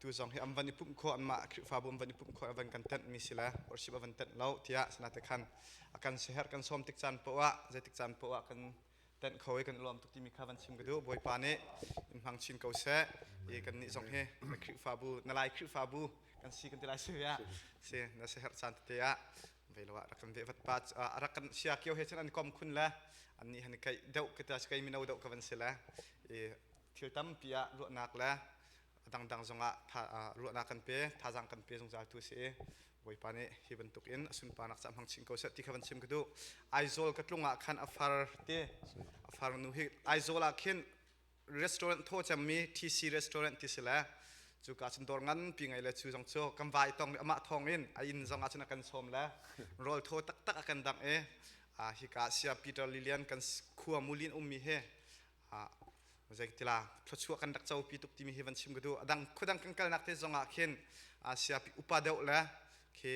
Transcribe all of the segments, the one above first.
Tu zong hi an van i pumh khawh anmah Khrihfabu an van i pumh khawh an van kan tenh mi si le worship a van tenh lo tiah sinate khan a kan siaherh kan sawm tik caan poah ah zeitik caan poah ah kan tenh kho i kan lawm tuk timi kha van chim ka duh. Bawipa nih in hmang chin ko seh. I kan nih zong hi na Khrihfabu na Lai Khrihfabu kan si kan ti lai si ya si na siaherh caan tete ah vei lo ah rak kan ve vat pa rak kan sia kio he cun an kom khun le an nih han kai deuh ka ta kai mino deuh ka van si le i thil tampi ah ruahnak le a dangdang zongah ruahnak kan pe thazaang kan pe zungzal tu si i Bawipa nih hi bantuk in a sunparnak ca hmang chin ko seh ti kha van chim ka duh. Aizawl ka tlung ah khan a far te a far nu hi Aizawl ah khin restaurant thaw cemmi TC restaurant ti si le cu ka cun dawr nganpi ngei le cu zong cu kan vai tong amah thawng in a inn zong ah cun a kan sawm le rawl thaw taktak a kan dangh i hika sia Peter Lilian kan khua mulin ummi hi zeitila thluachuah kan rak copi tuk timi hi van chim ka duh. A dang khuadang kan kalnak te zong ah khin siapi upa deuh le khi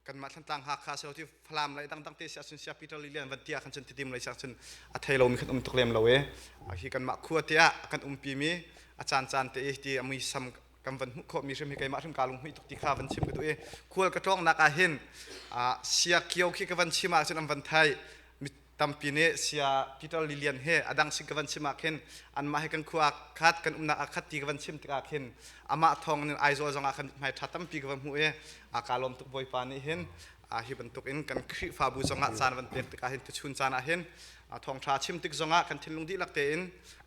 kanmah Thantlang Hakha silo ti Falam lei dangdang te si ahcun sia Peter Lilian van ti ah khan cun Tidim lei si ahcun a thei lomi khan um tuk lem lo e. Hi kanmah khua te ah kan umpi mi a caan caan te i ti a muisam kan van hmuh khawh mi hrim hi keimah hrim kaa lunghmuih tuk ti kha van chim ka duh i khual ka tlawngnak ah hin sia kio khi ka van chim ahcun an van thei. Mi tampi nih sia Peter Lilian he a dang sin ka van chim ah khin anmah he kan khua khat kan umnak ah khat ti ka van chim tikah khin amah thawng in Aizawl zong ah khan hmai ṭha tampi ka van hmuh i a ka lawm tuk. Bawipa nih hin hi bantuk in kan Khrihfabu zong ah caan van pek tikah hin tuchun caan ah hin thawngṭha chim tik zong ah kan thinlung dihlak tein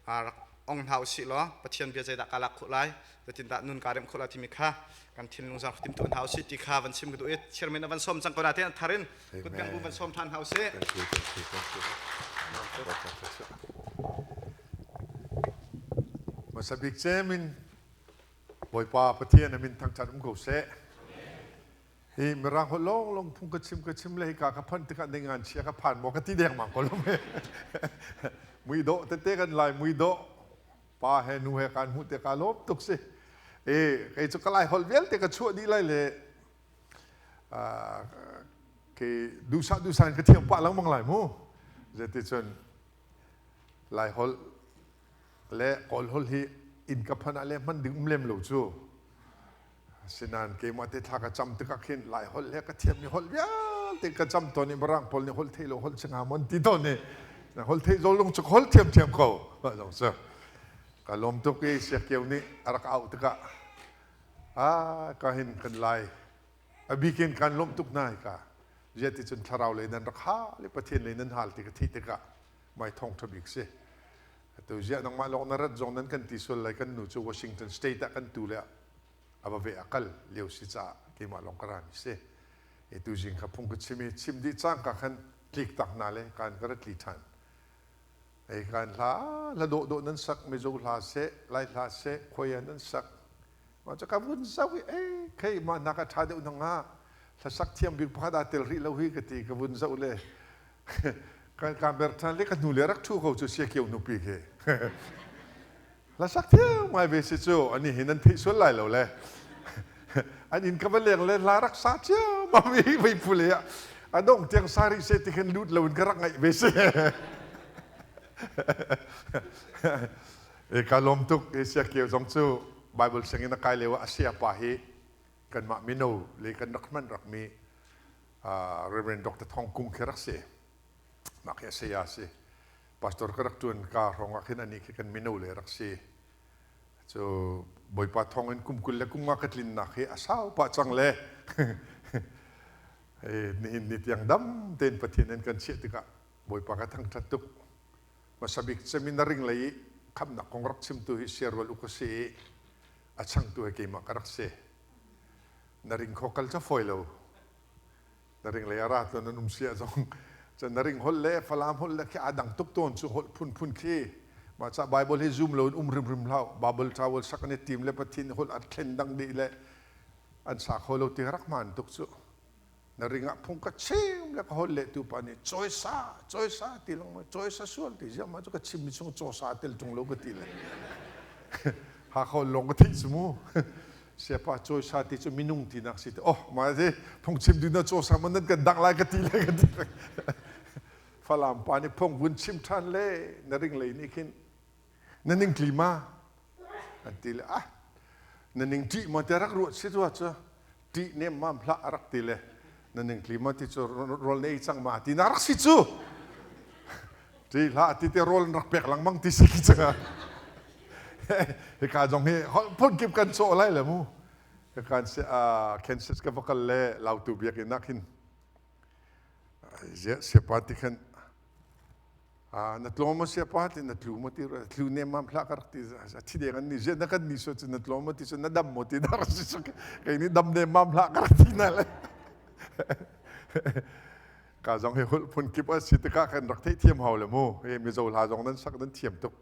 rak ong hna usih law Pathian bia zeidah ka lak khawh lai, zeitindah nun kaa remh khawh lai timi kha kan thinlung zong timtuah hna usih ti kha van chim ka duh i chairman a van sawm cang ko na tein thar in kutbeng bu van sawm ṭhan hna usih. Thank you, thank you, thank you. Hmasa bik cem in Bawipa Pathian a min thangṭhat um ko seh. Hi mirang holh lawng lawng phung ka chim ka chim le hika ka phanh tikah ning ngan chia ka phan maw ka ti dengmang ko lo me. Mui dawh tete kan lai mui dawh pa he nu he kan hmuh te ka lawm tuk si. E kei cu ka lai holh vialte ka chuah dih lai le ke duhsah duhsah in ka thiam pah lengmang lai mu. Zeticun lai holh le kawl holh hi inn ka phanh ah le hman ding um lem lo cu. Asinain keimah te thla ka cam tikah khin Lai holh he ka thiammi holh vialte ka cam tawn i Mirang pawl nih holh theih lo holh si hnga maw an ti tawn i holh theih zong lung cu holh thiamthiam ko. Mah zong cu ka lawm tuk i Siakio nih a rak auh tikah ah ka hin kan lai a bikin kan lawmh tuk hna hika ziah ti cun thlarau lei nan rak hal i Pathian lei nan hal ti ka theih tikah mai thawng ṭha bik si. Atu ziah nangmah lawng na rat zong nan kan ti sual lai. Kan nu cu Washington State ah kan tu le a va ve a kal lio si caah keimah lawng ka rami si. E tu zing kha phung ka chim i chim dih cangka khan tlik tak na le kan ka ra tli ṭhan. Ei kan hla hla dawh dawh nan sak Mizo hla seh Lai hla seh khuai nan sak ma cu ka vun zoh i ei khei mah nak a ṭha deuh na nga hlasak thiam bik pakhat aa tel rih lo hi ka ti ka vun zoh le kan ka ber ṭhan le ka hnu le rak ṭhu ko cu sia kio nupi khi hlasak thiam ngai ve si cu ani hi nan theih sual lai lo le an inn ka va leng le hla rak sa ciammam i vei phu le ah a dong tiang sa rih se ti khin lut lo in ka rak ngaih ve si. E ka lawm tuk e sia kio zong cu Bible singin a kai lio ah a sia pa hi kanmah mino le kan rak hman rak mi Reverend Dr. Thong Kung khi rak si. Mah khi a saya si. Pastor ka rak ṭuan ka hrawng ah khin ani khi kan mino le rak si. Cu Bawipa thawng in kum 20 le kum nga ka tlinnak hi a sau pah cang le nihin ni tiang dam tein Pathian in kan chiah tikah Bawipa ka thangṭhat tuk. Hmasa bik seminary lei i khamnak kong rak chimtu hi Siarual uk a si i a changtu hi keimah ka rak si. Na ring kho kal ca fawi lo. Na ring lei a ra tuan nan um sia zong cun na ring holh le Falam holh le khi aa dang tuk tawn cu holh phunphun khi. Mah ca Bible hi zoom lo in um hrimhrim hlah. Bible towel sak an i tim le Pathian holh a thlen dang dih le an sa kho lo ti rak hmaan tuk cu. Na ring ah phung ka chim le ka holh lehtu pa nih cawisa cawisa ti lengmang cawisa sual ti ziah mah cu ka chimmi chung cawsa tel ṭung lo ka ti le Hakha lawng ka theih cu mu. Siapa cawisa ti cu minung tinak si te oh mah ti phungchim tu na cawsa man nan kan dang lai ka ti le ka ti. Falam pa nih phung vun chim ṭhan le na ring lei nih khin na ning klima an ti le ah. Na ning ṭih maw tiah rak ruat si rua cu ṭih nemmam hlah a rak ti le na ning tli maw ti cu rawl na ei cang ma ti na rak si cu. Ṭih hlah ti te rawl an rak pek lengmang ti si khi cang. Hika zong hi phun kip kan cawh lai le mu. Hika Kansas ka va kal le Lautu biakinn ah khin siapa ti khan na tlawm maw siapa ti na tlu maw ti tlu nemmam hlah ka rak ti thi deng an ni ziah na kan ni so cu na tlawm maw ti cu na dam maw ti na rak si so kei nih dam nemmam hlah ka rak ti na le ka zong hi hulh phun kip a si tikah kan rak theih thiam hau le mu he mizo hla zong nan sak nan thiam tuk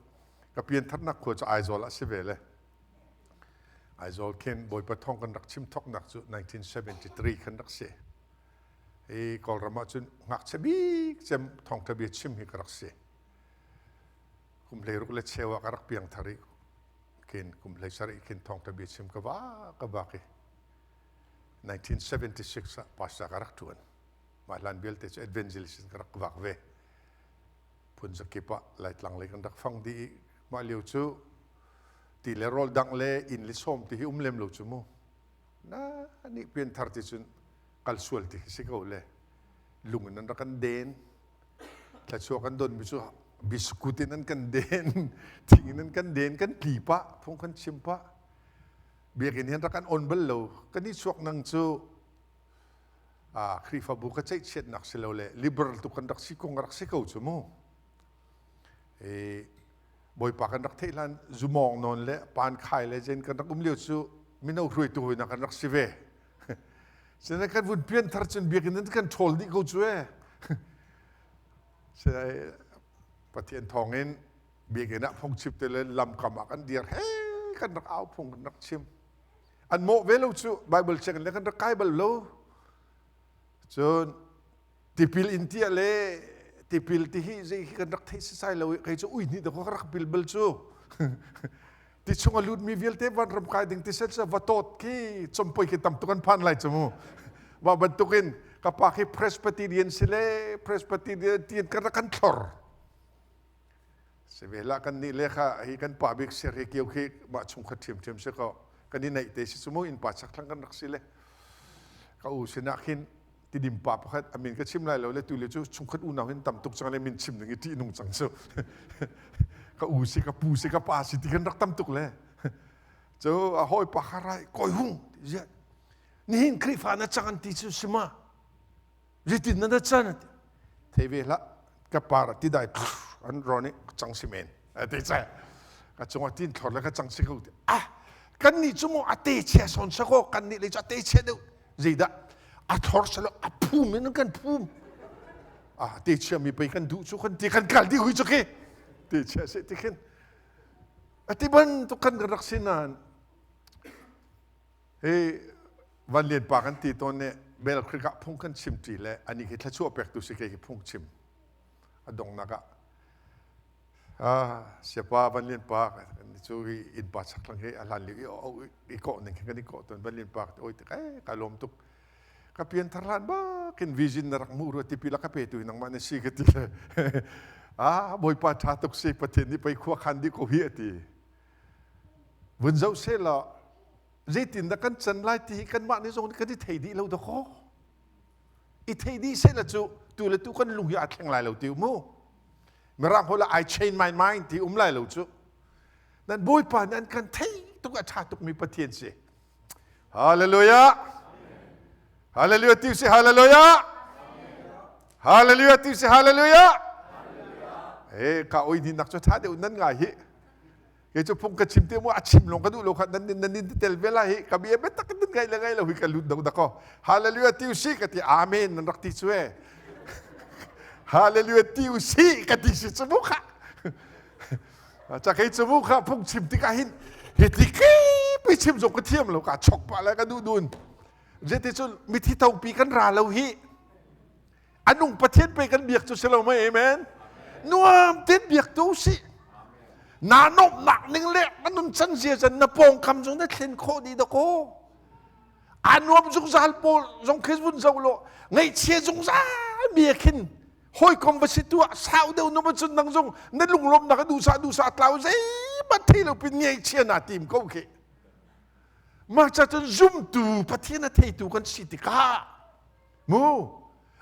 ka pian tharnak khua cu Aizawl ah si ve le Aizawl khin Bawipa thong kan rak chim thoknak cu 1973 khan rak si Hi Kawlram ahcun ngakchia bik cem thawngṭha bia chim hi ka rak si. Kum 16 le cheu ah ka rak piang thar i khin kum 17 khin thawngṭha bia chim ka vak ka vak i 1976 ah pastor ka rak ṭuan. Mah hlan vialte cu evangelist in ka rak vak ve. Phun zakip ah Laitlang lei kan rak fang dih i mah lio cu ti le rawl dangh le inn le sawm ti hi um lem lo cu mu. Na nih pianthar ti cun kal sual ti si ko le lung in an rak kan den thluachuah kan don mi cu biskut in an kan den thing in an kan den kan tli pah phung kan chim pah biakinn hin rak kan on bal lo kan i chuak nang cu a Khrihfabu ka ceihchiatnak si lo le liberal tu kan rak si kong rak si ko cu mu e Bawipa kan rak theih hlan zumawng nawn le pan khai le zen kan rak um lio cu mino hruaitu hawinak kan rak si ve Sinain kan vun pian thar cun biakinn in kan ṭhawl dih ko cu ee. Sinain Pathian thawngin biakinn ah phungchim te le lamkam ah kan dir he kan rak au phung kan rak chim. An mawh ve lo cu Bible check le kan rak kai bal lo. Cun tipil in tiah le tipil ti hi zei hi kan rak theih sisai lo i kei cu ui hnih dawk ka rak pil bal cu. Ti chung a lutmi vialte vanram kai ding ti sel va tawt khi compoi khi tam tuk an phan lai cu mu. Mah bantukin ka pa khi Presbyterian si le Presbyterian ti kan rak kan thlor. Si ve la kan nih le kha hi kan pa bik ser hi kio khi mah chung kha ṭhiamṭhiam si ko. Kan i naih te si cu mu inn pa chak thlang kan rak si le. Ka u sinah khin tidim pa pakhat a min ka chim lai lo le tu le cu chungkhat unau hin tam tuk cang le min chim ding i ṭih nung cang cu ka u si ka pu si ka pa si ti kan rak tam tuk le cu a hawi pa kha rai kawi hung ziat nihin Khrihfa na cang an ti cu sima zeitin na na can ati thei ve hlah ka par ti dai an ron i cang si men ati ce ka cungah tin thlor le ka cang si ko ti ah kan nih cu mu a te chia son sako kan nih le cu a te chia deuh zeidah a thlor selo a phum in kan phum ah te chia mi pei kan duh cu kan ti kan kal dih hui cu khi te chia se ti khin ati bantuk kan rak si nain hi van lian pa kan ti tawn ne bel khrik ah phung kan chim ṭi le ani khi thlachuah pek tu si ke hi phung chim a donghnak ah Ah, siapa Van Lian Pa cu hi innpa chakthlang hi a hlan lio i kawh ning khin kan i kawh tawn Van Lian Pa oi tik eh ka lawm tuk ka pian thar hlan bakin vision na rak hmuh rua tipil a ka petu hi nangmah na si ka ti le ah Bawipa ṭha tuk si Pathian nih pei khua khan dih ko hi a ti vun zoh seh law zeitin dah kan can lai ti hi kanmah nih zong kan i thei dih lo dakaw i thei dih seh la cu tu le tu kan lung hi aa thleng lai lo ti mu Mirang holh ah I change my mind ti um lai lo cu. Nan Bawipa nih an kan thei tuk a ṭha tukmi Pathian si. Hallelujah. Hallelujah ti si hallelujah. Hallelujah ti si hallelujah. Eh ka oi ni nak cu ṭha deuh nan ngai hi. Kei cu phung ka chim te mu a chim lawng ka duh lo kha nan nan in tel ve lai hi ka bia biatak in ngai le ngai lo hi ka lut do dako hallelujah ti usi ka ti amen nan rak ti cu e hallelujah ti usi ka ti si cu mu kha ca kei cu mu kha phung chim tikah hin hi ti ki chim zong ka thiam lo ka chok pa le ka duh dun zeiti cun mithi topi kan ra lo hi A nung Pathian pei kan biak cu si lo mei amen. Nuam tein biak tu si. Na nomhnak ning le na nun can zia can na pawngkam zong na thlen khawh dih dakaw. A nuam zungzal pawl zong khi vun zoh law ngaihchia zungzal mi khin hawikom va si tu ah sau deuh nu cun nang zong na lunglawmnak duhsah duhsah tlau zeihmanh thei lo pin ngaihchia na tim ko khi. Mah ca cun zumtu Pathian a theitu kan si tikah mu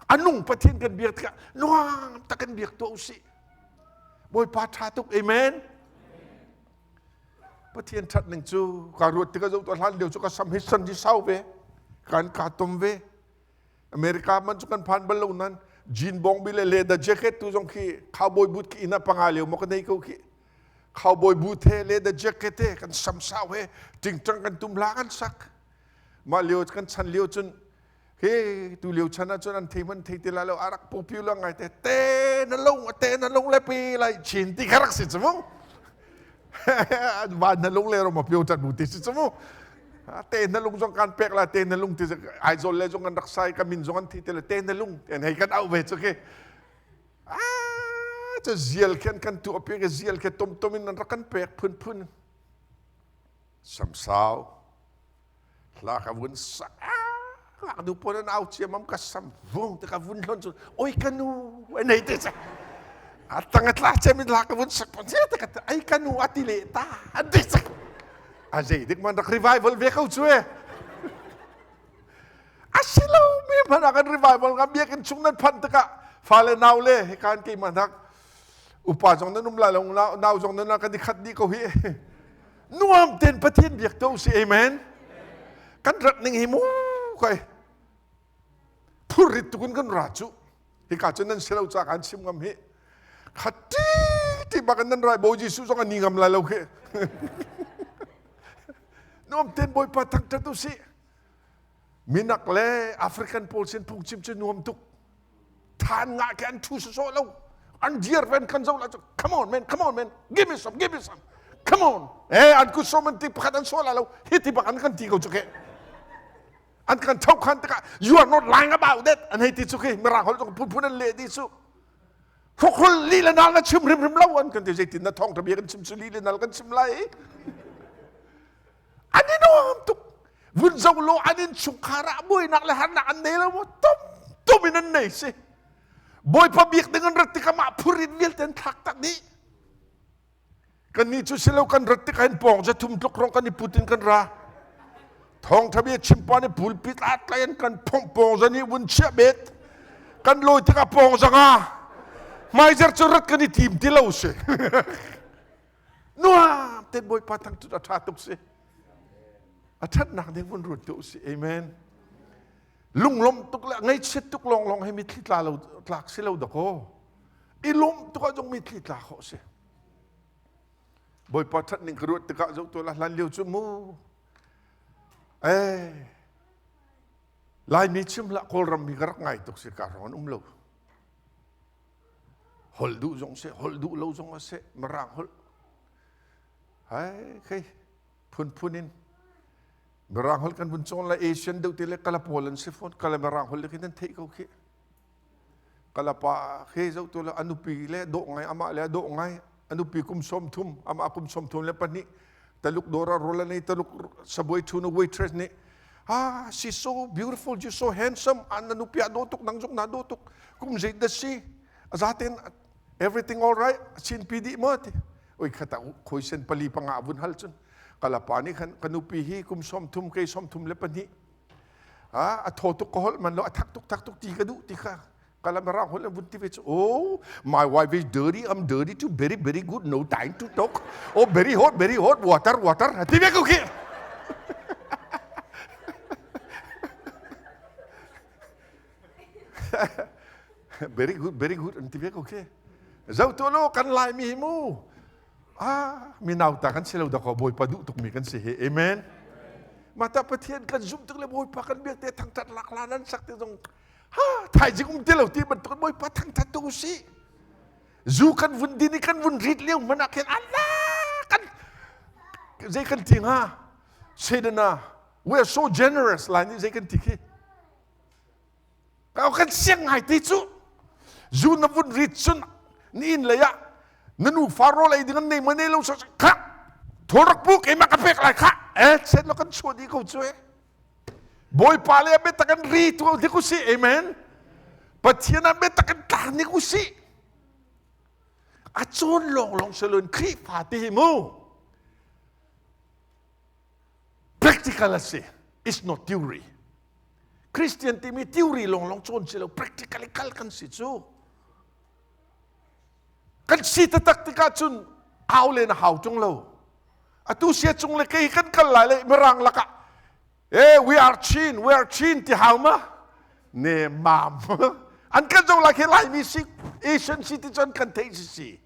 a nung Pathian kan biak tikah nuam tak kan biak tuah usih. Bawipa ṭha tuk amen. Pathian ṭhat ning cu ka ruat tikah zoh tuah hlan lio cu ka sam hi san hi sau ve kan ka tom ve America man cu kan phan bal lo nan jean bong bi le leather jacket tu zong khi cowboy boot khi ina panga lio mo ka nei ko khi cowboy boot he leather jacket he kan sam sau he tingtang kan tum hla kan sak mah lio kan chan lio cun he tu lio chan ah cun an thei man thei te la lo arak popular ngai te te na lung te na lung le pi lai chin ti kha rak si chu mu van na lung le ro ma pio chat bu ti si chu mu te na lung zong kan pek la te na lung ti Aizawl le zong kan rak sai ka min zong an thi te le te na lung ten hei kan au ve chu ke ah chu zial khen kan tu api ke zial ke tom tom in an rak kan pek phun phun samsau hla ka vun sak ngak nu pawl an au ciamam ka sam vung te ka vun hlon cu oi ka nu nei te cak a tang a tla cem in hla ka vun sak pon te ka ai ka nu ati le ta an ti cak a zei dik man rak revival ve ko cu e a si lo mi hmanh ah kan revival nga biakinn chung nan phanh tikah fale nau le hikan keimah hnak upa zong nan um lai lo nau zong nan kan i khat dih ko hi nuam ten Pathian biak to si amen kan rat ning hi mu kai phurrit tukun kan ra cu hika cu nan silo ca kan chim ngam hi khati ti bak nan rai bo Jesuh zong ani ngam lai lo khi nuam ten Bawipa thangthat u si minak le African pawl sin phungchim cu nuam tuk than ngah ke an thu sawsawh lo an dir ven kan zo la cu come on man come on man give me some give me some come on eh an kut som an ti pakhat an so la lo hi ti bak an kan ti ko chu ke an kan thau khan tikah you are not lying about that an hei ti chu ke mirang holh phun phun an leh di chu hrokhol li le nal na chim hrim hrim lo an kan ti zeitin na thawng bia kan chim chu li le nal kan chim lai an i nuam tuk vun zo lo an in chungkhar ah buainak le harnak an nei lo maw tum tum in an nei si bawipa biak ding an rat tikah mah phurin vialte an thlak tak dih kannih cu silo kan rat tikah hin pawng za thum tluk rong kan i put in kan ra thawngtha bia chimpa nih pulpit ah tlai an kan phomh pawng za nih vun chiah bet kan lawi tikah pawng za nga hmaizer cu rat kan i tim ti lo si nuam ten bawipa thangṭhat a ṭha tuk si a ṭhatnak ding vun ruat tu si amen lunglawmh tuk le ngaihchiat tuk lawnglawng he mitthli tla lo tlak si lo dakaw i lawmh tuk ah zong mitthli tla khawh si bawipa ṭhat ning ka ruat tikah zoh tu la hlan lio cu mu eh Laimi chim hlah Kawlram mi ka rak ngai tuk si ka rong an um lo holh duh zong seh holh duh lo zong a seh mirang holh hai khei phunphun in mirang holh kan vun cawn lai Asian deuh te le kala pawl an si fawn kala mirang holh le khi nan theih ko khi kala pa khi zoh tu le a nupi le dawh ngai amah le a dawh ngai a nupi kum 30 amah kum 32 Taluk dawr ah rawl an ei Taluk subway thu na waitress nih ah she's so beautiful she's so handsome an na nupi ah dawh tuk nang zong na dawh tuk kum zei da si azaten everything all right chin pi dih maw ti oi khata khoi sen pali panga vun hal cun kalapa nih khan ka nupi hi kum 30 kei 32 ah a thaw tuk ka holh man lo a thak tuk thak tuk ti ka duh ti kha kalam rang holh vun ti ve cu oh my wife is dirty I'm dirty too very very good no time to talk oh very hot very hot water water ti ve ko khi very good very good an ti ve ko khi zo tu lo kan lai mi hi mu ah mi nau ta kan si lo da ko bawipa duh tuk mi kan si hi amen mata pathian kan zumh tuk le bawipa kan biak te thangthat lak la nan sak te zong ha thaizing um ti lo ti bantuk bawipa thangthat tu usih zu kan vun din i kan vun rit lio hmanh ah khin Allah kan zei kan ti hnga Sedana we are so generous lai nih zei kan ti khi kan siang ngai ti cu zu na vun rit cun ni inn lei ah na nu fa rawl ei ding an nei ma nei lo so kha thawl rak pu keimah ka pek lai kha eh set lo kan chuah dih ko cu eh Bawipa le a biatak an ri tu hnik usih amen Pathian ah biatak an tla hnik usih a cawn lawnglawng si loin Khrihfa ti hi mu. Practical a si. It's not theory. Christian timi theory lawnglawng cawn si lo, practically kal kan si cu. Kan si taktak tikah cun au len a hau ṭung lo. Atu sia cung le kei kan kal lai le mirang lakah eh we are Chin, we are Chin ti hau ma? Ne mam. An kan zo lai khi Laimi si Asian si ti cun kan theih si si.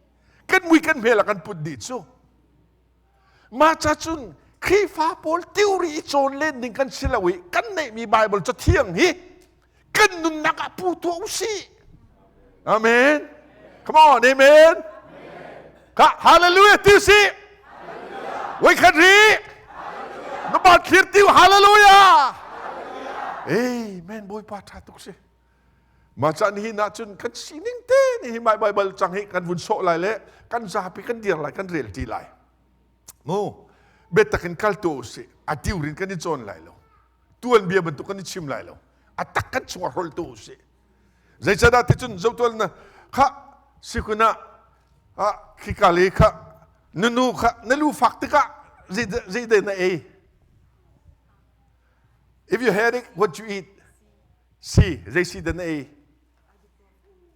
Kan mui kan hmel a kan put dih cu. Mah ca cun Khrihfa pawl theory i cawn len ding kan si lo i kan neihmi Bible cathiang hi kan nunnak ah pu tuah u sih. Amen. Come on, amen. Ka hallelujah ti sih. Wei khat ri. Na ba thlir tiu hallelujah. Amen. Bawipa tha tuk si. Mah caan hi na cun kan sining te ni hi mai Bible cang hi kan vun sawh lai le kan zapi kan dir lai kan rel ti lai. Mu biatak in kal tu usih a tiurin kan i cawn lai lo. Tuan bia bantuk kan i chim lai lo. A tak kan chungah hrol tu usih. Zeicadah ti cun zotual na kha sikuna ah khika le kha nunu kha na lu fak tikah zei na ei. If you headache, what you eat? Si, zei si dah na ei?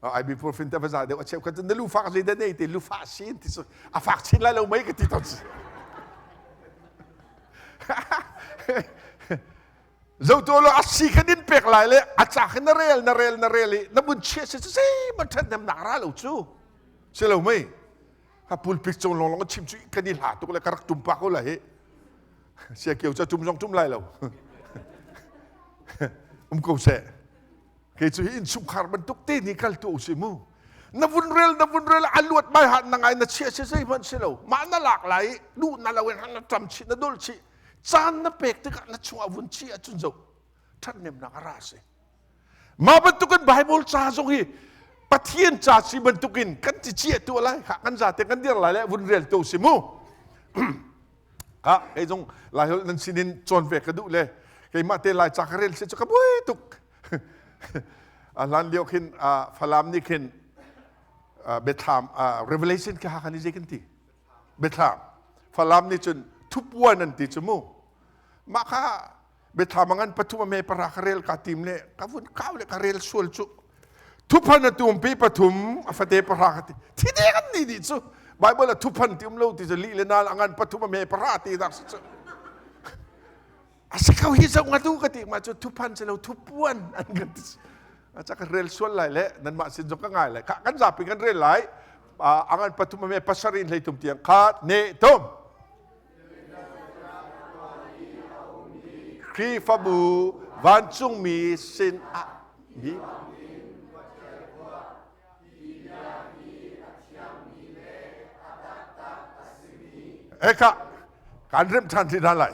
Ibuprofen te va za deuh a cheu khat na lu fak zei dah na ei te lu fah sin ti su a fak chin lai lo mei ka ti ton si. Zo to lo a si khan in pek lai le a ca khan na rel na rel na rel i na bun chia si si man ṭhat nem nak ra lo cu si lo mei ha pulpit cung long long chim cu kan i hla tuk le ka rak tum pa ko la hi sia kio ca tum zong tum lai lo um ko seh kei cu hi innchungkhar bantuk te ni kal tu si mu na vun rel na vun rel a luat mai han na ngai na chia si zei hmanh si lo mah na lak lai duh na lo in na ṭam chih na dul chih caan na pek tikah na chungah vun chi ahcun zo ṭhatnemnak a ra si mah bantukin Bible ca zong hi Pathian ca si bantukin kan ti cia tu lai kan zate kan dir lai le vun rel tu si mu Ah, kei zong Laiholh nan sinin cawn ve ka duh le keimah te Lai ca ka rel si cu ka buai tuk. A hlan lio khin Falam nih khin Biathlam Revelation kha Hakha nih zei kan ti? Biathlam. Falam nih cun thupuan an ti cu mu. Mah kha Biathlam a ngan pathum a me para ka rel ka tim le ka vun kau le ka rel sual cu thuphan a tumpi pathum a fate pahra ka ti thi deng an ni dih cu Bible a thuphan ti um lo ti cu lih le nal a ngan pathum a me pahra ti dak si cu a si ko hi zong a tu ka ti ma cu thuphan si lo thupuan an kan ti a ca ka rel sual lai le nanmah sin zong ka ngai lai kan zapi kan rel lai a ngan pathum a me pasarih hlei tum tiang kha ne tum Khrihfabu vancungmi sin ah hi Eka kan remh ṭhan ti hna lai.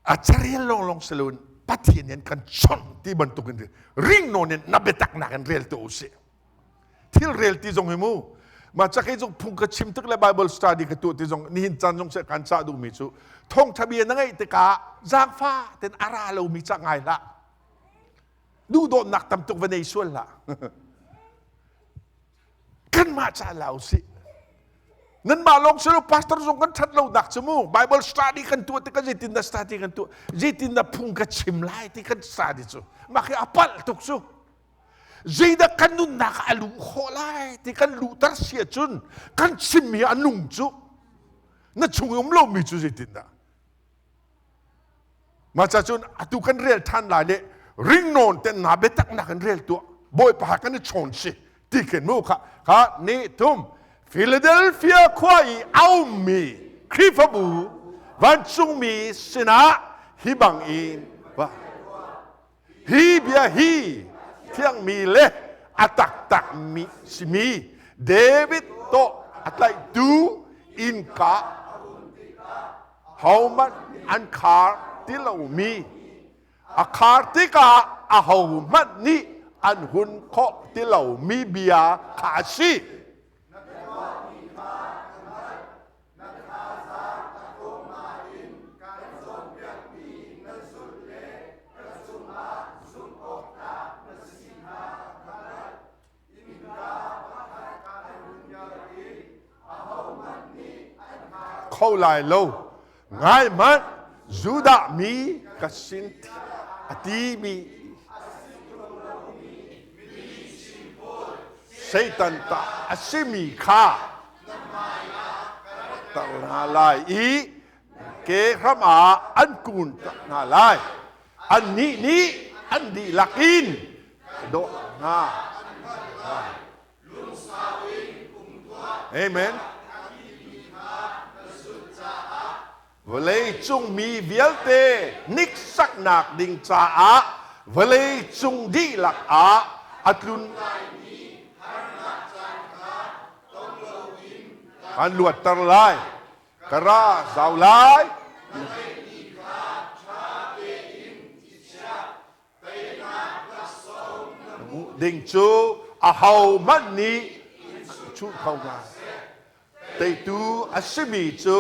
A carel lawnglawng si loin Pathian in kan chawnh ti bantukin ring nawn in na biataknak in rel tuah usih. Thil rel ti zong hi mu ma cakei zong phung ka chim tuk le Bible study ka tuah ti zong nihin caan zong seh kan cah duhmi cu thawngtha bia na ngeih tikah zaangfa ten a ra lomi ca ngai hlah duhdawtnak tam tuk va nei sual hlah kanmah ca la usih nanmah lawng si lo pastor zong kan ṭhat lo nak cu mu Bible study kan tuah tikah zeitin dah study kan tuah zeitin dah phung ka chim lai ti kan study cu mah khi a palh tuk cu zeidah kan nunnak ah a luh khawh lai ti kan luhter si ahcun kan chimmi a nung cu na chung i um lomi cu zeitindah mah ca cun atu kan rel ṭhan lai le ringnawn ten na biatak nak in rel tuah bawipa kan i chawn si ti khin mu kha kha ni thum Philadelphia khua i a ummi Khrihfabu vancungmi sinah hi bang in va Hi bia hi thiangmi le a taktakmi simi David tawh a tlaihtu innka hohmanh an khar ti lomi a khar tikah ahohmanh nih an hun khawh ti lomi bia kha a si. Na thazaang a tlawm nain kan cawnpiakmi na zulh le ka cungah zumhawktlak na si kha ka hngalh. Innka pakhat kan hunpiak i ahohmanh nih an khar kho lai lo. Ngai hmanh! Judah mi ka sin a timi Satan ta a simi kha tar hna lai i ke hram ah an kun hna lai. Annih nih an dihlak in dawh hna. Amen. Vawlei cung mi vialte hniksaknak ding caah vawlei cung dihlak ah a tlun kan luatter lai. Ka ra zau lai. Ding cu ahohmanh nih chuh kho hna. Teitu a simi cu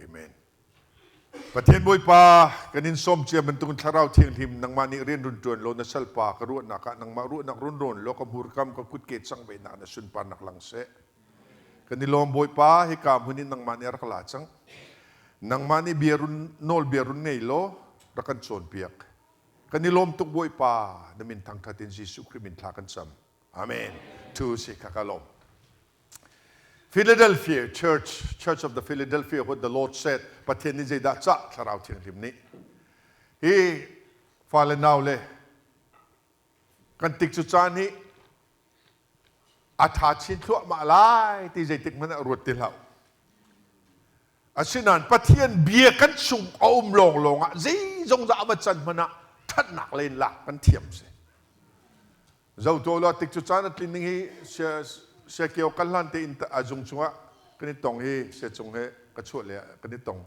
Amen. Pathian Bawipa, kan in sawm cia bantukin Thlarau Thianghlim nangmah nih rian run ṭuan law na salpa ka ruahnak ah nangmah ruahnak run rawn law ka hmurkam ka kutke cang ve nak na sunparnak lang seh. Kan i lawm Bawipa, hika hmun in nangmah nih rak la cang. Nangmah nih bia run nawl bia run ngei law rak kan cawnpiak. Kan i lawm tuk Bawipa, na min thangṭhat in Jesuh Khrih min thla kan cam. Amen. Tu si kha ka lawm. Philadelphia Church, Church of the Philadelphia, what the Lord said, Pathian nih zeidah cah Thlarau Thianghlim nih. Hi fale nau le kan tik cu caan hi a ṭha chin thluahmah lai ti zeitik hmanh ah ruat ti hlah. Asinain Pathian bia kan chung a um lawnglawng ah zeizong dah a va can hmanh ah ṭhatnak len lak kan thiam si. Zotu lo tik cu caan a tlin ning hi sia kio kan hlan te in a zung chungah kan i tong hi sia cung he ka chuah le kan i tong.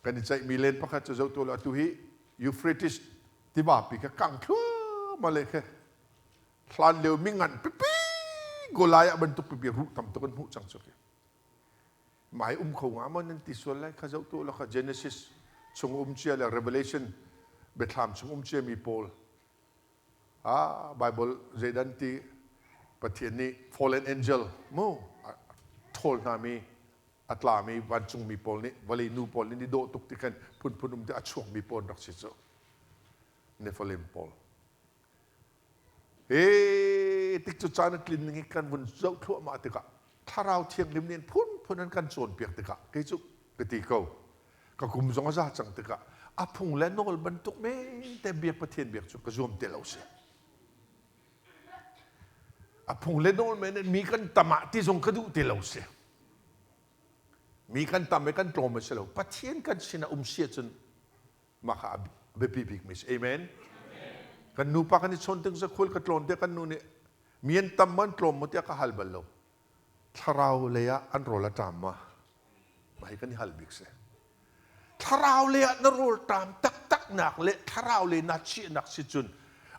Kan i ceihmi len pakhat cu zotu lo atu hi Euphrates tiva pi kha kang thluahmah le khe hlan lio mi ngan pipi Goliath bantuk pipi ruh tam tuk an hmuh cang cu khi. Mai um kho nga maw nan ti sual lai kha zoh tuah law kha Genesis chung um cia le Revelation biathlam chung um cia mi pawl ah Bible zeidan ti Pathian nih fallen angel mu thawl hna mi a tla mi vancung mi pawl nih vawlei nu pawl nih ni dawh tuk ti khan phunphun um ti a chuak mi pawl rak si cu Nephilim pawl Hi tik cu caan a tlin ning i kan vun zoh thluahmah tikah thlarau thianghlim nih phunphun an kan cawnpiak tikah kei cu ka ti ko ka kum zong a za cang tikah a phung le nawl bantuk men te biak Pathian biak cu ka zuam te lo si a phung le nawl men in mi kan tam ah ti zong ka duh ti lo si mi kan tam i kan tlawm a si lo Pathian kan sin ah um si ahcun mah kha a biapi bikmi si amen kan nupa kan i chawn tik zakhual ka tlawn tiah kan nu nih mi an tam maw an tlawm maw tiah ka hal bal lo thlarau lei ah an rawl a ṭam ma mah hi kan i hal bik si thlarau lei ah na rawl ṭam taktak nak le thlarau lei na chiahnak si cun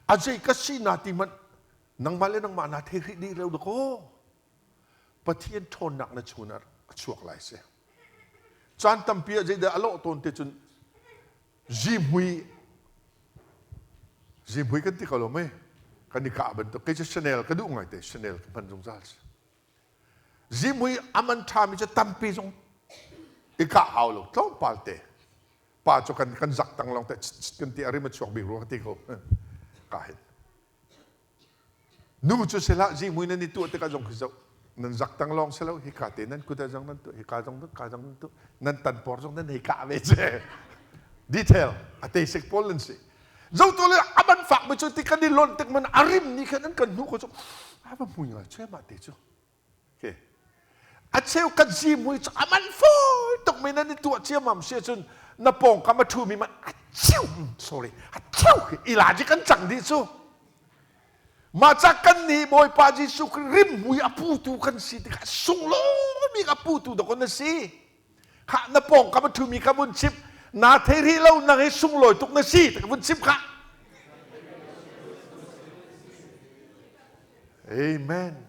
a zei ka si na ti hmanh nangmah le nangmah naa thei hrih dih lo dakaw Pathian ṭhawnnak na chun ah a chuak lai si. Caan tampi ah zeidah a lawh tawn te cun zihmui zihmui kan ti ko lo mei kan i kah bantuk kei cu Chanel ka duh ngai te Chanel ka hman zungzal si. Zihmui a man ṭhami cu tampi zong i kah hau lo tlawmpal te pa cu kan kan zak tang lawng te kan ti a rim a chuak bik rua ka ti ko ka hin Nu cu si hlah zihmui nan i tuah tikah zong khi zoh nan zak tang lawng si lo hika te nan kut ah zong nan tuah hika zong ka zong nan tuah nan tan por zong nan hei kah ve ce detail a te sik pawl nan si zo to le a man fak mi cu ti kan i lon tik man a rim ni khan an kan hnu ko cu a va hmui ngai che ma te cu okay. A cheukhat zihmui cu a man fawi tuk mi nan i tuah ciammam si ahcun na pawngkam a ṭhumi man a cheu sorry a cheu khi ilaji kan cang dih cu. Mah ca kan nih Bawipa Jesuh Khrih rimhmui a putu kan si tikah sunglawi bik a putu dawk na si. Khah na pawngkam a ṭhumi kha vun chimh naa thei rih lo nang hi sunglawi tuk na si ti vun chimh khah. Amen.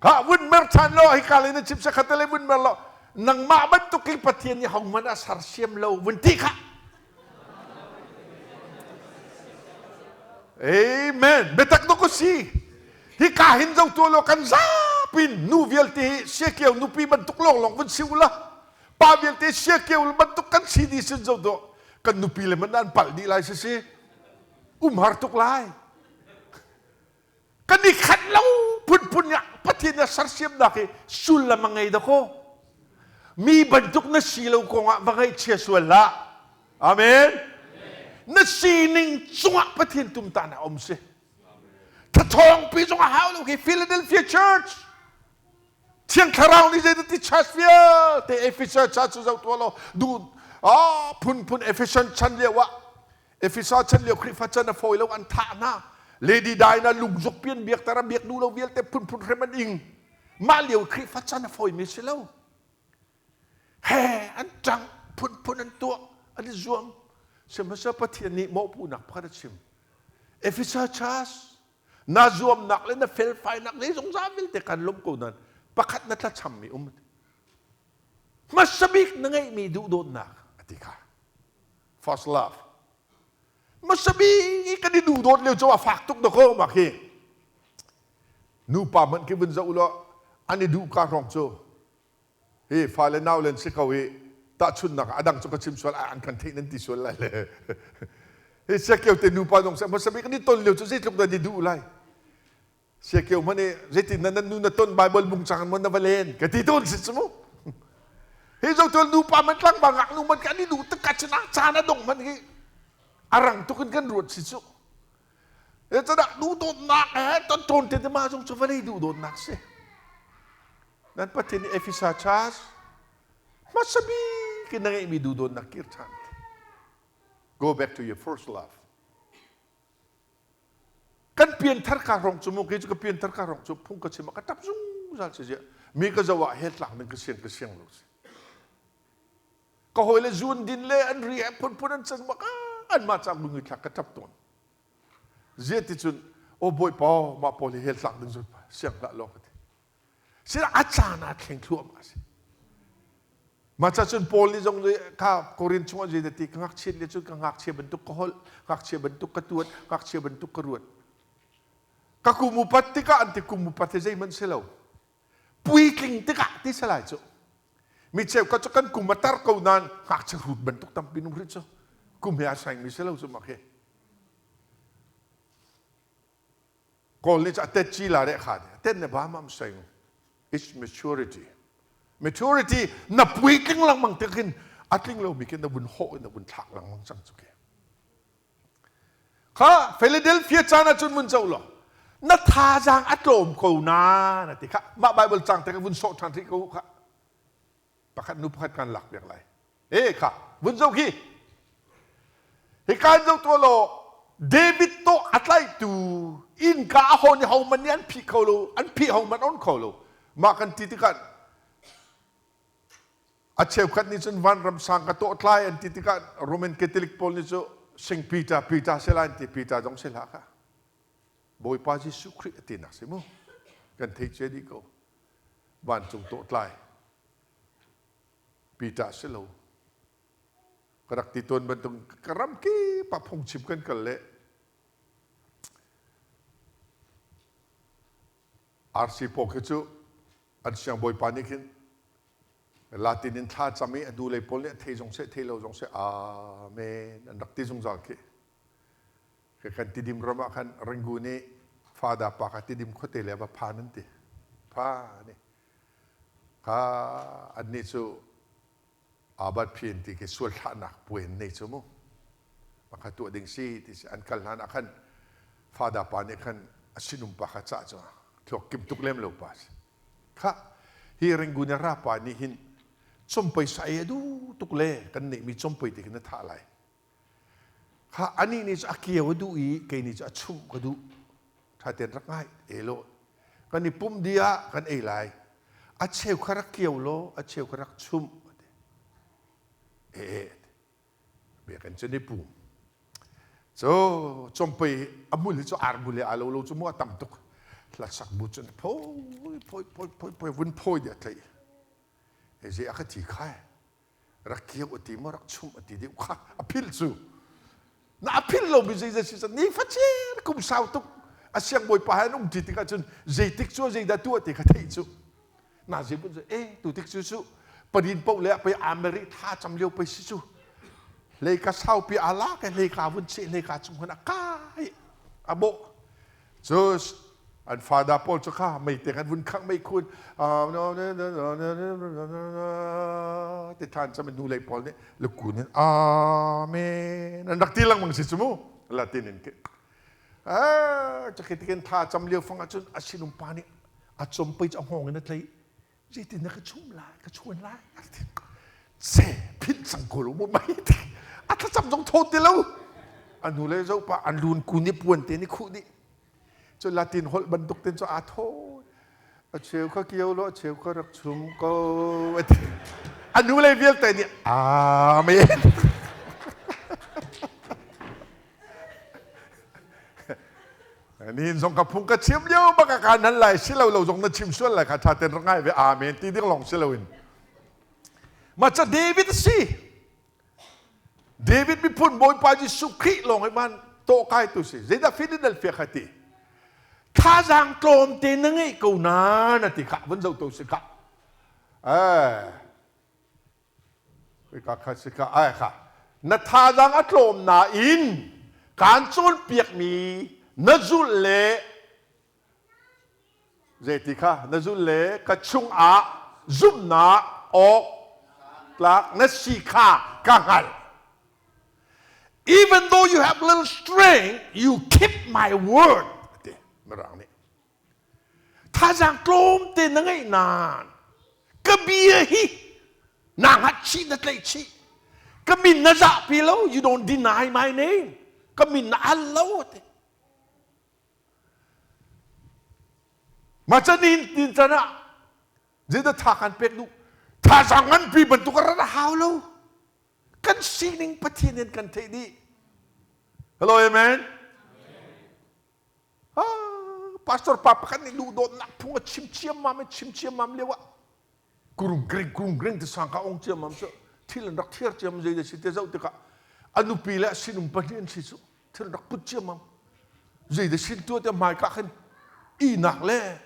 Khah vun mer ṭhan law hika lei na chim sakhat le vun mer law nangmah bantuk in Pathian nih hohmanh a sersiam lo vun ti khah. Amen. Biatak dawk si. Hika hin zo tu law kan zapin nu vialte hi siakeu nupi bantuk lawnglawng vun si ula pa vialte siakeu bantuk kan si dih sin zo do kan nupi le man an palh dih lai si si um har tuk lai. Kan i khat lo phunphun ah Pathian a sersiamnak hi sullam a ngei dakaw. Mi bantuk na si lo kongah va ngaihchia sual hlah. Amen. Na sining cungah Pathian tumtan a um si. Thathawngpi zong a hau lo khi Philadelphia Church. Thiang Thlarau nih zeidah ti church vialte Ephesus church cu zoh tuah law duh ah phunphun Ephesian chan lio ah Ephesus chan lio Khrihfa chan a fawi lo an thah hna. Lady Diana lungzuk pian biak tara biak duh lo vialte phunphun hrem an ing. Mah lio Khrihfa chan a fawimi si lo. He an ṭang phunphun an tuah an i zuam. Sihmanhsehlaw Pathian nih mawhpuhnak pakhat a chim. Ephesus church na zuamnak le na felfainak le zungzal vialte kan lawmh ko nain pakhat na tlachammi um hmasa bik na ngeihmi duhdawtnak a ti kha first love hmasa bik kan i duhdawt lio cu a fak tuk dakaw mak hi nupa hmanh khi vun zoh law an i duh ka hrawng cu Hi fale nau len si ko i tahchunhnak ah a dang cu ka chim sual an kan theih nan ti sual lai le. Hi siakeu te nupa zong seh hmasa bik an i ton lio cu zeitluk dah an i duh lai. Siakeu hmanh i zeitin nan nu na ton Bible bung cang in na va len ka ti tawn si cu mu. Hi zo tuan nupa man tlangval ngaknu man kan i duh tuk ka cun caan a dong hmanh hi a rang tuk in kan ruat si cu. Zeicadah duhdawtnak he ton tawn te mah zong cu vawlei duhdawtnak si. Nan Pathian nih Efesa Church hmasa bik in na ngeihmi duhdawtnak kir ṭhan. Go back to your first love. Kan pianthar ka rong cu mu kei cu ka pianthar ka rong cu phung ka chim ah ka ṭap zungzal si ziah. Mi ka zoh ah hell tlak ding ka siang ka siang lo si. Ka hawile zun din le an ri he phunphun an can bak an mah cak lungui thlak ka ṭap tawn. Ziah ti cun aw Bawipa mah pawl hi hell tlak ding cun siang hlah law ka ti. Sila a caan ah thleng thluahmah a si. Mah ca cun Paul nih zong kha Korin chungah zei ti ka ngakchiat le cun ka ngakchia bantuk ka holh, ngakchia bantuk ka tuan, ngakchia bantuk ka ruat. Ka kum upat tikah an ti kum upat hi zeihmanh si lo. Puitling tikah ti salai cu. Mi cheukhat cu kan kum a tar ko nain ngakchia hrut bantuk tampi nung rih cu. Kum he a saingmi si lo cu mak hi. Kawl nih cu a tet ci la reh kha a tet ne ba mam seng it's maturity maturity na puitling lengmang tik hin a tling lomi khi na vun hawh in na vun thlak lengmang cang cu ke kha Philadelphia caan ah cun mun co law na thazaang a tlawm ko na na ti kha mah Bible cang te ka vun sawh ṭhan rih ko kha pakhat nu pakhat kan lak piak lai e kha vun zoh khi hika in zoh tuah law David to a tlaitu innka a hawn i hohmanh nih an phih kho lo an phih hohmanh on kho lo mah kan ti tikah a cheukhat nih cun vanram sang ka tawh tlai an ti tikah Roman Catholic pawl nih cu Saint Peter Peter se lai an ti Peter zong si hlah kha Bawipa Jesuh Khrih a tinak si mu kan thei cia dih ko vancung tawhtlai Peter si lo ka rak ti tawn bantuk ka ram kip ah phungchim kan kal le RC paw khi cu an siangbawipa nih khin Latin in thla cam i a hnulei pawl nih a thei zong seh thei lo zong seh amen an rak ti zungzal khi Kan Tidim ram ah khan Rangoon i Fada pa kha Tidim khuate le va phan an ti. Phan i kha annih cu Abat Phin ti khi sual thlahnak puai an nei cu mu. Pakhat tuah ding si ti si an kal hlan ah khan Fada pa nih khan a sinum pa kha cah cu thluak kim tuk lem lo pa si. Kha. Hi Rangoon i rapa nih hin compei sa ei a duh tuk le kan neihmi compei te khin a thah lai. Kha anih nih cu a kio a duh i kei nih cu a chumh ka duh. Ṭha tein rak ngai e law kan i pumh dih ah kan ei lai. A cheu kha rak kio law a cheu kha rak chumh. E e biakinn cu ni pum. Cu compei a hmul hi cu ar hmul he aa lo lo cu mu a tam tuk. Hlasak bu cun phoi phoi phoi phoi phoi vun phoi dih a tlaih. E zei a ka ti khai. Rak kio a ti maw rak chumh a ti deuh kha a philh cu. Na a philh lomi zeizat si ni facer kum sau tuk a siangbawipa he an um ṭi tikah cun zeitik cu zeidah tuah ti kha theih cu. Na zei bun e tu tik cu cu parin poh le pei Ameri tha cam lio pei si cu hlei ka saupi a lak hlei ka vun cheh hlei ka chung hun a kai a bawh cu an fada pawl cu kha meite kan vun khang mei khun ti than cam nu lei pawl nih lukun in amen an rak ti lengmang si cu mu Latin in ke cakhi tikin tha cam lio fang ahcun a sinum pa nih a compei cu a hngawng in a tlaih zeitin na ka chum lai ka chuan lai se phit cang ko lo mu mai ti a thlacam zong thaw ti lo a nu le zo pa an lun kun i puan te ni khuh dih cu Latin holh bantuk ten cu aa thaw a cheu kha kio lo a cheu kha rak chum ko ati a nu le vialte nih amen Nihin zong ka phung ka chim lio bak ka nan lai si lo lo zong na chim sual lai kha tha ten rak ngai ve amen ti ding lawng si loin ma ca David si David miphun Bawipa Jesuh Khrih lawng hi man to kai tu si zeidah Philadelphia kha ti thazaang tlawm te na ngeih ko na na ti kha vun zo to si kha eh Ka kha si ka ai kha na thazaang a tlawm nain kaan cawnpiakmi na zulh le zeiti kha na zulh le ka chungah zumhnak awk tlak na si kha ka hngalh. Even though you have little strength, you keep my word. Ti Mirang nih. Thazaang tlawmte na ngeih nain ka bia hi naa hngatchih na tlaihchih. Ka min na zahpi lo, you don't deny my name. Ka min na al lo te. Ma canin tin can ah zeidah tha kan pek duh? Thazaang nganpi bantuk a rat a hau lo. Kan sining Pathian in kan theih dih. Hello, amen. Pastor pa pakhat nih duhdawtnak phung a chim ciammam a chim ciammam lio ah kurung gring kurung gring ti sang ka ong ciammam cu thil an rak thiar ciam zei da si te zoh tikah a nupi le a sinum pahnih an si cu thil an rak put ciammam zei da sin tua te hmai ka khin ihnak le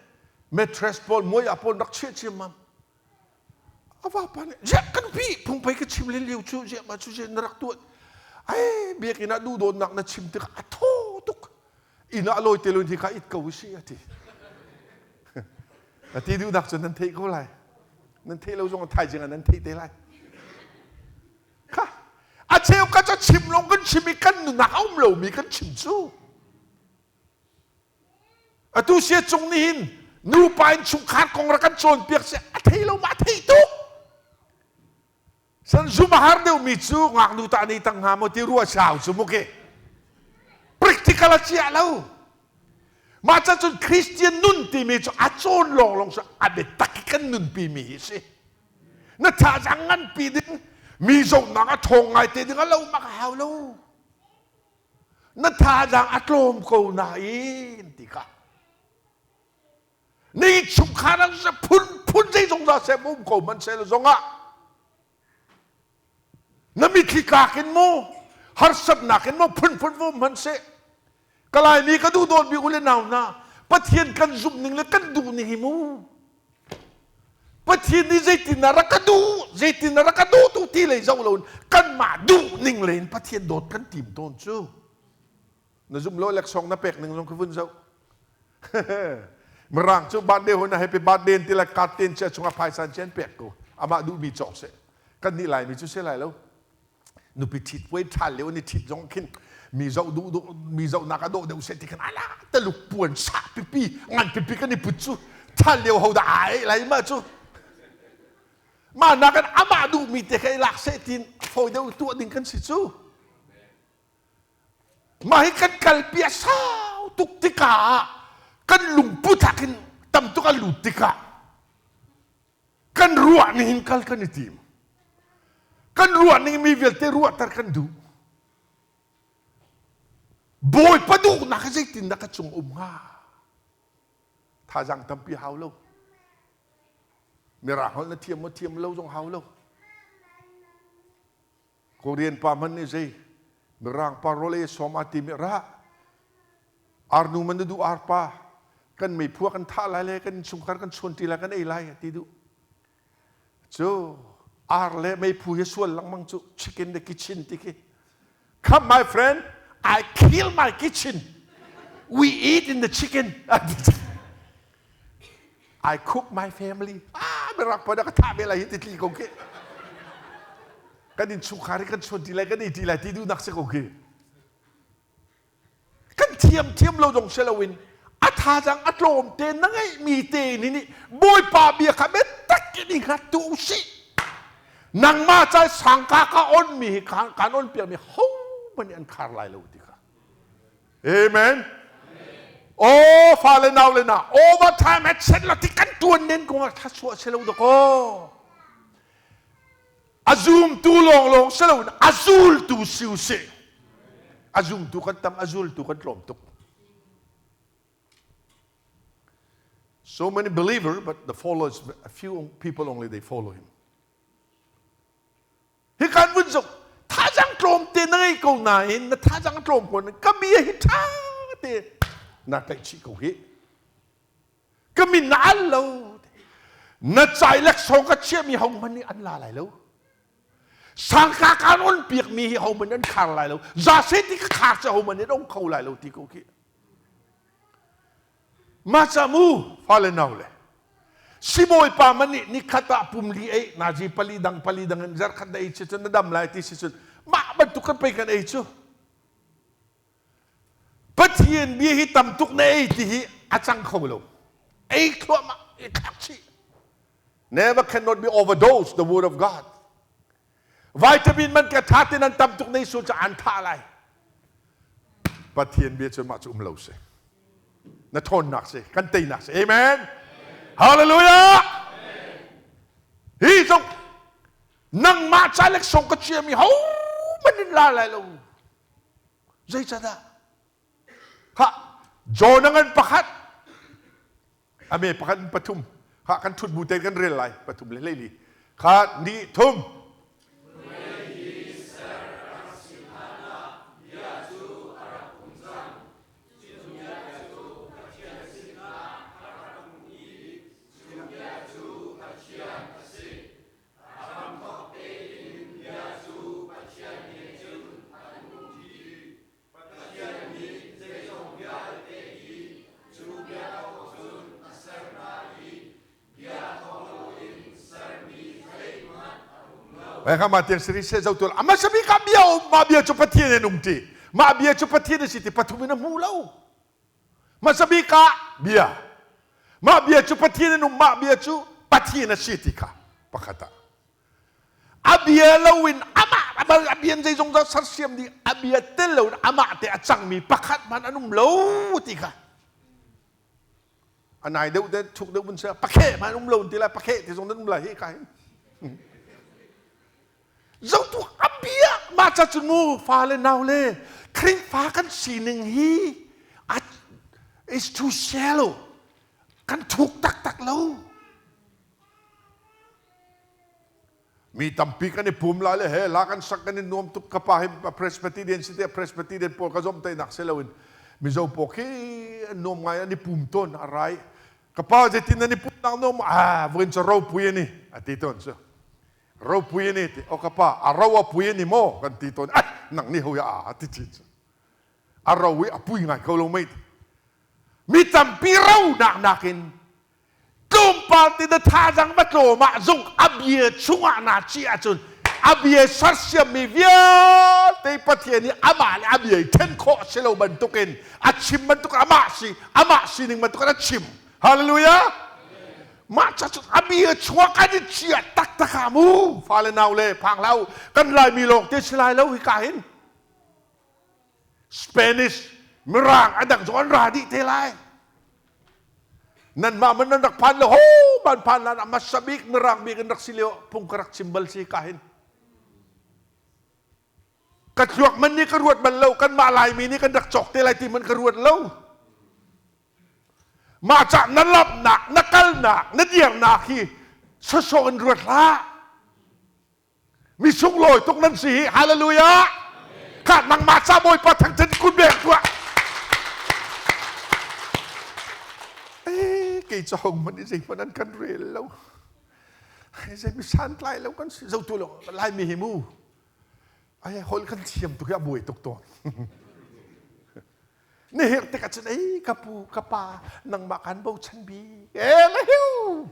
mattress pawl muai ah pawl rak chiah ciammam a vapa nih ziah kan pi phungphai ka chim len lio cu ziah ma cu ziah na rak tuah ai biakinn ah duhdawtnak na chim tikah a thaw tuk inn ah lawi te lo hi kha it ko si a ti a ti duhnak cu nan theih ko lai nan theih lo zong thaizing ah nan theih te lai kha a cheu ka ca chim lawng kan chim i kan nunak a um lomi kan chim cu Atu sia cung nih hin nupa in chungkhar kong rak kan cawnpiak si a thei lo ma a thei tuk. San zum a har deuhmi cu ngaknu ta nei tang hnga maw ti rua sau cu muke. Practical a ciah lo. Mah ca cun Christian nun timi cu a cawn lawnglawng cu a biatak i kan nunpi mi hi si. Na thazaang nganpi ding mi zohnak a ṭhawng ngai te ding a lo mak a hau lo. Na thazaang a tlawm ko nain ti kha ni chungkhar ah phun phun zeizong za sem um ko man sel zongah na mitthli tlak in mu harsatnak in mu phunphun vu hman seh ka laimi ka duh dawt mi u le nau hna pathian kan zumh ning le kan duh ning hi mu Pathian nih zeitin a rak ka duh zeitin a rak ka duh tu ti lei zoh loin kanmah duh ning lei in Pathian dawt kan tim tawn cu na zum lo leksawng na pek ning zong kha vun zoh Mirang cu birthday hun a happy birthday ti le card ten chia chungah phaisa chian pek ko amah duhmi cawk seh kan nih laimi cu si lai lo nupi ṭhit puai ṭhal lio ni ṭhit zong khin mi zoh duh duh mi zohnak a dawh deuh seh ti khan ala taluk puan sah pipi ngan pipi kan i put cu ṭhal lio ho dah ai lai ma cu. Mah nakin amah duhmi te kha i lak seh tiin fawi deuh tuah ding kan si cu. Mah hi kan kalpi a sau tuk tikah kan lungput ah khin tam tuk a lut tikah kan ruah ning in kal kan i tim. Kan ruah ning mi vialte ruahter kan duh. Bawipa duhnak hi zeitindah ka cung um hnga? Thazaang tampi hau lo. Mirang holh na thiam maw thiam lo zong hau lo. Korean pa hmanh nih zei Mirang pa rawl ei sawm a timi ra arnu man na duh arpa kan meiphu kan thah lai le kan innchungkhar kan chuan ṭi lai kan ei lai a ti duh. Cu ar le meiphu hi sual lengmang cu chicken le kitchen ti khi. Come my friend, I kill my kitchen. We eat in the chicken. I cook my family. Ah, mirak pa na ka thah ve lai hi ti tli ko khi. Kan innchungkhar hi kan chuan ti lai, kan ei ti lai ti duhnak si ko khi. Kan thiam thiam lo zong si loin a thazaang a tlawm te na ngeihmi te ni nih Bawipa bia kha biatak in i hngat tu usih. Nangmah ca sangka ka on mi hi kan on piak mi hohmanh nih an khar lai lo ti kha. Amen. Oh fale nau le na overtime at set la ti kan tuan nen kong ah thasuah se lo dakaw. A zumtu lawnglawng si loin a zultu si usih. A zumtu kan tam, a zultu kan tlawm tuk. So many believer, but the followers, a few people only they follow him. Hi kan vun zong thazang tlawm te na ngei ko nain na thazang tlawm ko ka bia hi ṭha te na tlaih chih ko hi. Ka min na al lo. Na cai laksawng ka chiahmi ho hmanh nih an la lai lo. Sangka kaan on piakmi hi ho hmanh an khar lai lo. Zase ti ka khar cu ho hmanh nih an ong kho lai lo ti ko khi. Mah ca mu fale nau le sibawi pa man nih nikhat ah pum li ei nazi pali dang pali dang in zarkhat na ei si cun na dam lai ti si cun mah bantuk kan pei kan ei cu. Pathian bia hi tam tuk na ei ti hi a cang kho lo. Ei thluahmah i thlak chih. Never cannot be overdosed the word of God. Vitamin man ka tha tin an tam tuk nei sul cu an tha lai. Pathian bia cu mah cu um lo si. Na thawnnak si, kan teinak si. Amen. Hallelujah. Hi zong nangmah ca leksawng ka chiami ho man in la lai lo. Zeicahdah? Khah, Jonah ngan pakhat, a me pakhat in pathum. Khah, kan ṭhut bu tein kan rel lai. Pathum le hleili. Khat, ni, thum. Kha ma tiang siri se zo tul ama sabi ka bia um ma bia cu Pathian in um ti ma bia cu Pathian a si ti pathum in a hmu lo hmasa bik ah bia mah bia cu Pathian in um mah bia cu Pathian a si ti kha pakhat ah a bia loin amah a bia zeizong za sersiam dih a bia tel loin amah te a cangmi pakhat hmanh an um lo ti kha a nai deuh te thuk deuh vun sia pakhe hmanh um lo ti lai pakhe ti zong nan um lai hi ka hin Zotu a bia mah ca cu mu fale nau le Khrihfa kan sining hi is too shallow. Kan thuk taktak lo. Mi tampi kan i pum lai le he la kan sak kan i nuam tuk ka pa hi Presbyterian si te Presbyterian pawl ka zom teinak si loin Mizo pawl khi an nuam ngai an i pum tawn a rai ka pa zeitin an i pum nak nuam ah voin cu ropui ani a ti tawn cu ropui ani ti o ka pa a ro a pui ani maw kan ti tawn ai nang nih ho ya a ti chin cu a ro i a pui ngai ko lo mei mi tampi ro nak nakin tlawmpal te na thazang va tlawm ah zung a bia chungah naa ci ahcun a bia sersiammi vialte Pathian nih amah le a bia i then khawh a si lo bantukin a chim bantuk amah si amah sining bantukin a chim hallelujah. Mah ca cu a bia chuak an i chia taktak ah mu. Fale nau le phang hlah u. Kan Laimi lawng te si lai lo hi ka hin. Spanish, Mirang a dang zong an ra dih te lai. Nanmah man nan rak phan le ho man phan lan a hmasa bik Mirang bik in rak si lio phung ka rak chim bal si ka hin. Ka thluak man nih ka ruat bal lo kanmah Laimi nih kan rak cawk te lai ti man ka ruat lo. Mah cah na lamnak, na kalnak, na dirnak hi sawsawh in ruat hlah. Mi sunglawi tuk nan si hi. Hallelujah. Kha nangmah ca Bawipa thangthat kun bek tuah. Eh, kei cu hong man i zeihmanh an kan rel lo. Zei mi santlai lo kan si. Zotu lo Laimi hi mu. Ai hol kan thiam tuk i a buai tuk tawn. Na herh tikah cun ei ka pu ka pa nangmah kan bochan bik e la hiu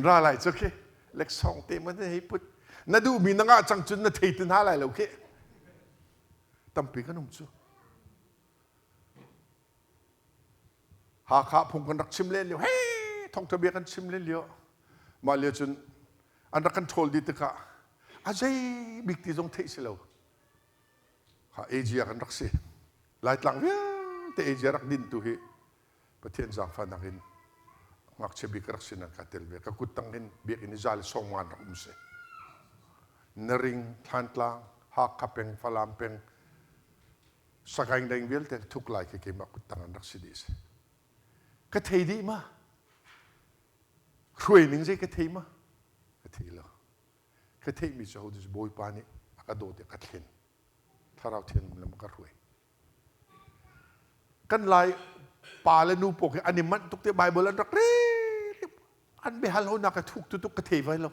ra lai cu khi leksawng te man hei put na duhmi na ngah cang cun na thei ti hna lai lo khi tampi kan um cu Hakha phung kan rak chim len lio he thawngtha bia kan chim len lio mah lio cun an rak kan ṭhawl dih tikah a zei bik ti zong theih si lo Kha Asia kan rak si. Laitlang vialte Asia rak din tu hi Pathian zaangfahnak in ngakchia bik rak si nan ka tel ve. Ka kut tang hin biakinn i zal sawmngan rak um si. Naring, Thlantlang, Hakha peng, Falam peng, Sagaing deng vialte thuk lai khi keimah kut tang an rak si dih si. Ka thei dih ma? Hruai ning zei ka thei ma? Ka thei lo. Ka theihmi cu hotu cu Bawipa nih a ka dawt i a ka thlen. Thlarau Thianglim lam a ka hruai. Kan Lai pa le nu pawl khi an i manh tuk te Bible an rak rel an biahal honak ka thuk tu tuk ka thei vai lo.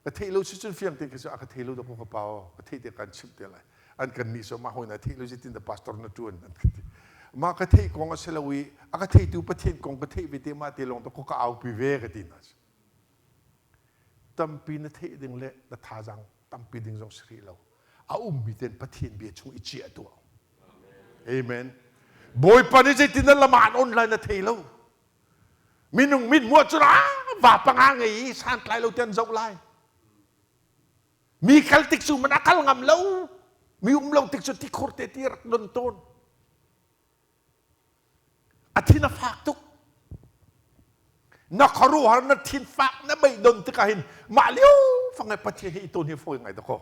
Ka theih lo si cun fiang te khi cu a ka thei lo dak ka pa aw ka theih te kan chimh te lai. An kan nih so mah hoi na theih lo si tin da pastor na tuan an ka ti. Mah ka theih kong a si lo i a ka theitu Pathian kong ka theih ve te mah te lawng to ka au pi ve ka ti na. Tampi na theih ding le na thazaang tampi ding zong si rih lo. A ummi ten Pathian bia chung i ciah tuah. Amen. Bawipa nih zeitin na lam ah an on lai na thei lo. Minung mit hmuh cun va panga ngei i santlai lo te an zoh lai. Mi kal tik cu man a kal ngam lo. Mi um lo tik cu tikhur te ti rak don tawn. A thin a fak tuk. Na khuaruahhar na thin fak na beidon tikah hin mah lio fang i Pathian hi i ton hi fawi ngai dakaw.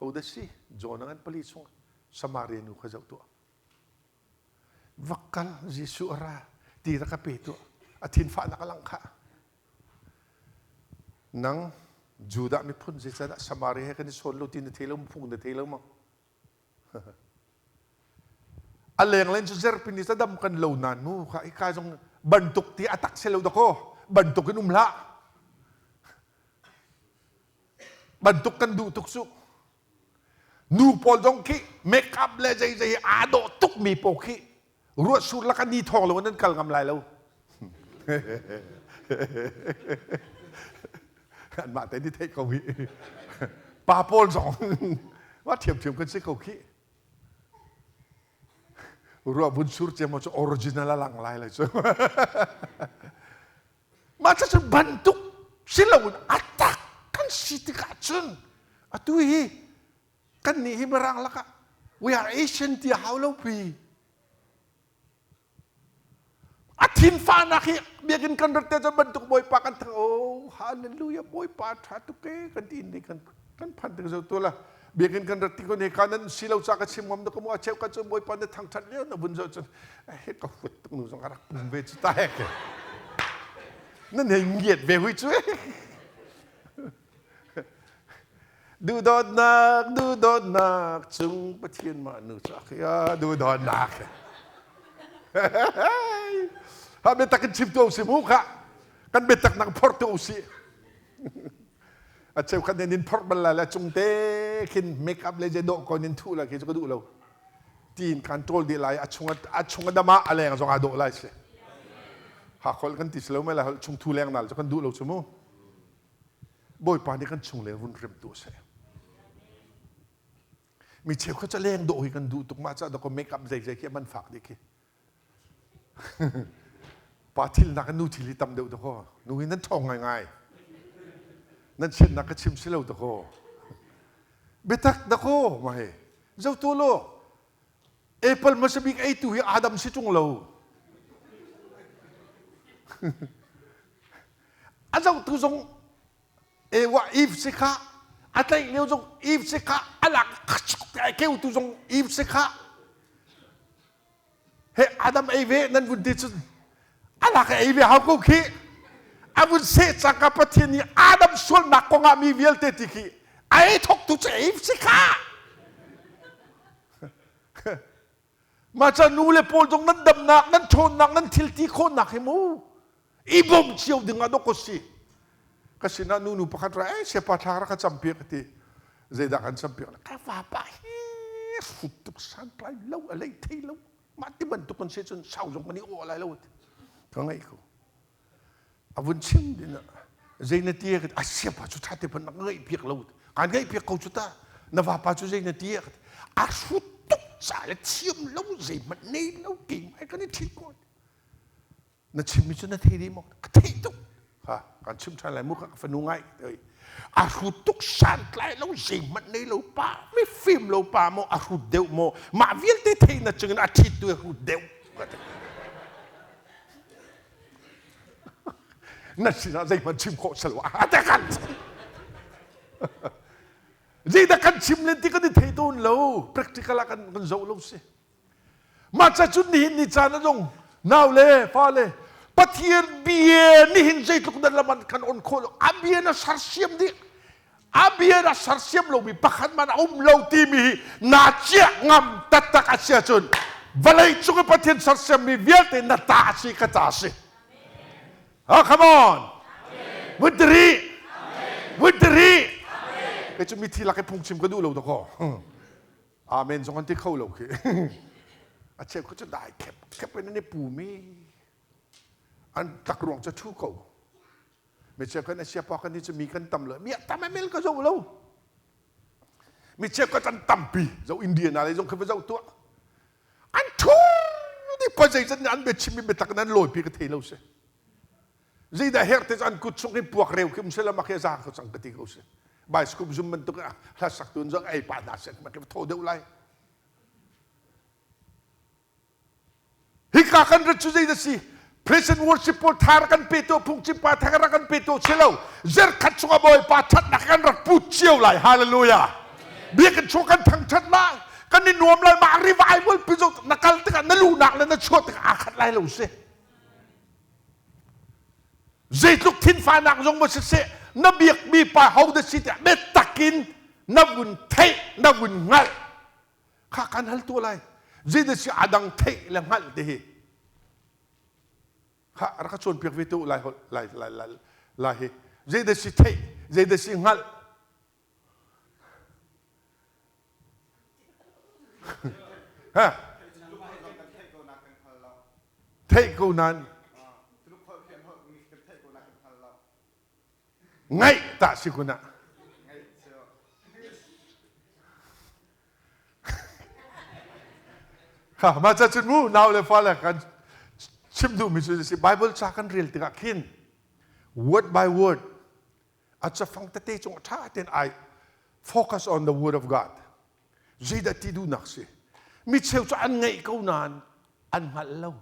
Ho dah si? Jonah ngan pali chung Samaria nu kha zoh tuah. Va kal Jesuh a ra ti rak ka pe tuah. A thin fahnak a lang khah. Nang Judah miphun zeicahdah Samaria he kan i sawn lo ti na thei lo phung na thei lo maw? A lenglen cu zerpi ni dam kan lo nain mu kha hika zong bantuk ti a tak si lo dakaw bantuk in um hlah bantuk kan duh tuk cu nu pawl zong khi make up le zei zei aa dawh tuk mi pawl khi ruah sur lak ni thawng lo nan kal ngam lai lo anmah te ni theih ko hi pa pawl zong wa thiamthiam kan si ko khi ruah vun sur cem cu original a lang lai lai cu mah cu bantuk si lo in a tak kan si tikah cun atu hi kan nih hi mirang lakah we are Asian ti hau lo pi a thinfahnak hi biakinn kan rat te cu bantuk bawipa kan thang oh hallelujah bawipa tha tuk e kan ti ni kan kan phan tik zo tu la biakinn kan rat ti ko ne ka nan si lo ca ka chim ngam da ka mu a cheu ka cu bawipa na thangthat lio na vun zo cun he ka fut tuk nu zong a rak pum ve cu ta hek nan hei ngiat ve hui cu Duhdawtnak, duhdawtnak cung Pathian mah nu cu a duhdawtnak. Ha biatak in chim tu si mu kha. Kan biatak nak phor tu si. A cheu khat nin phor bal la la cung te khin make up le je dawh ko nin thu la khi cu ka duh lo. Tiin kan ṭawl dih lai a chung a chung a dam ah a leng zong aa dawh lai si. Ha khol kan ti si lo mai la chung thu leng nal cu kan duh lo cu mu. Bawipa nih kan chung le run rem tu seh. Mi cheukhat cu leng dawh hi kan duh tuk mah ca dawk make up zei zei khi man fak dih khi. Pa thil nak nu thil hi tam deuh dakaw. Nu hi nan ṭhawng ngaingai. Nan chiatnak ka chim si lo dakaw. Biatak dakaw ma hi. Zo tu lo. Apple hmasa bik eitu hi Adam si ṭung lo. A zohtu zong Ewa Eve si kha a tlaih lio zong Eve si kha a lak a keutu zong Eve si kha he Adam ei ve nan vun ti cun a lak ei ve hau ko khi a vun seh cangka Pathian nih Adam sualnak kongah mi vialte ti khi a ei thok tu cu Eve si kha Mah ca nu le pawl zong nan damnak, nan ṭhawnnak, nan thil ti khawhnak hi mu i bawm cio ding ah dawk ko si. Ka sinah nu nu pakhat ra, eh siapa thla rak ka campiak ka ti. Zeidah kan campiak? Ka vapa hi hrut tuk santlai lo, a lei thei lo. Mah ti bantuk kan si cun sau zong kan i aw lai lo. Ka ngaih ko. A vun chim din ah zei na ti a siapa cu ṭha te hmanh na ngaih piak lo kaan ngaih piak ko cu ta na vapa cu zei na ti a hrut tuk ca le thiam lo zei hmanh nei lo keimah kan i ṭhit ko na chimmi cu na thei dih maw ka theih tuk ha kan chim ṭhan lai mu ka fanu ngai a hrut tuk santlai lo zei hmanh nei lo pa mi fim lo pa maw a hrut deuh maw mah vialte theih na chungin a ṭhit tu a hrut deuh Na sinah zeihmanh chim khawh si lo. A te kan Zeidah kan chim len ti kan i thei tawn lo. Practical ah kan kan zoh lo si. Mah ca cun nihin ni caan ah zong nau le fa le Pathian bia nihin zeitluk dan lam an kan on khawh lo. A bia na sarsiam dih. A bia na sarsiam lomi pakhat man a um lo timi hi naa ciah ngam taktak a si ahcun vawlei cung i Pathian sersiammi vialte na ta a si ka ta a si. Oh, come on. Vutri. Vutri. Kei cu mithi lak i phungchim ka duh lo dakaw. Amen zong an ti kho lo khi. A cheu khu cu dai khep khep in an i pumi. An tlak ruang cu thu ko. Mi cheukhat a siapa kan hi cu mi kan tam lo. Mi tam mel ka zoh lo. Mi cheukhat an tampi. Zo India na lei zong khi va zoh tuah. An thu di pa zei zat an biachim mi biatak nan lawipi ka thei lo si. Zeidah herh te an kut chung hi puak reu khi um sela mak hi za ko cang ka ti ko si. Bicycle zum bantuk ah hla sak tun zong ei pa hna seh mak tho deuh lai. Hika kan rat cu zeidah si? Praise and worship pawl tha rak kan pe tuah, phungchim pa tha rak kan pe tuah si lo. Zerkhat chungah Bawipa thatnak kan rak put cio lai. Hallelujah. Biakinn chung kan thangthat lai. Kan i nuam lai. Mah revival pi zo na kal tikah na luhnak le na chuah tikah aa khat lai lo si. Zeitluk thinfanak zong maw siseh na biakmi pa ho dah si tiah biatak in na vun theih, na vun hngalh. Kha kan hal tuah lai. Zeidah si a dang theih le hngalh ti hi. Kha rak ka cawnpiak ve te u lai lai lai lai lai hi. Zeidah si theih, zeidah si hngalh. Ha? Theih ko nan. Ngaih tah si kun ah. Kha mah ca cun mu nau le fale kan chim duhmi cu si Bible ca kan rel tikah khin word by word a cafang tete cung ṭha tein ai focus on the word of God. Zeidah ti duhnak si? Mi cheu cu an ngeih ko nain an hngalh lo.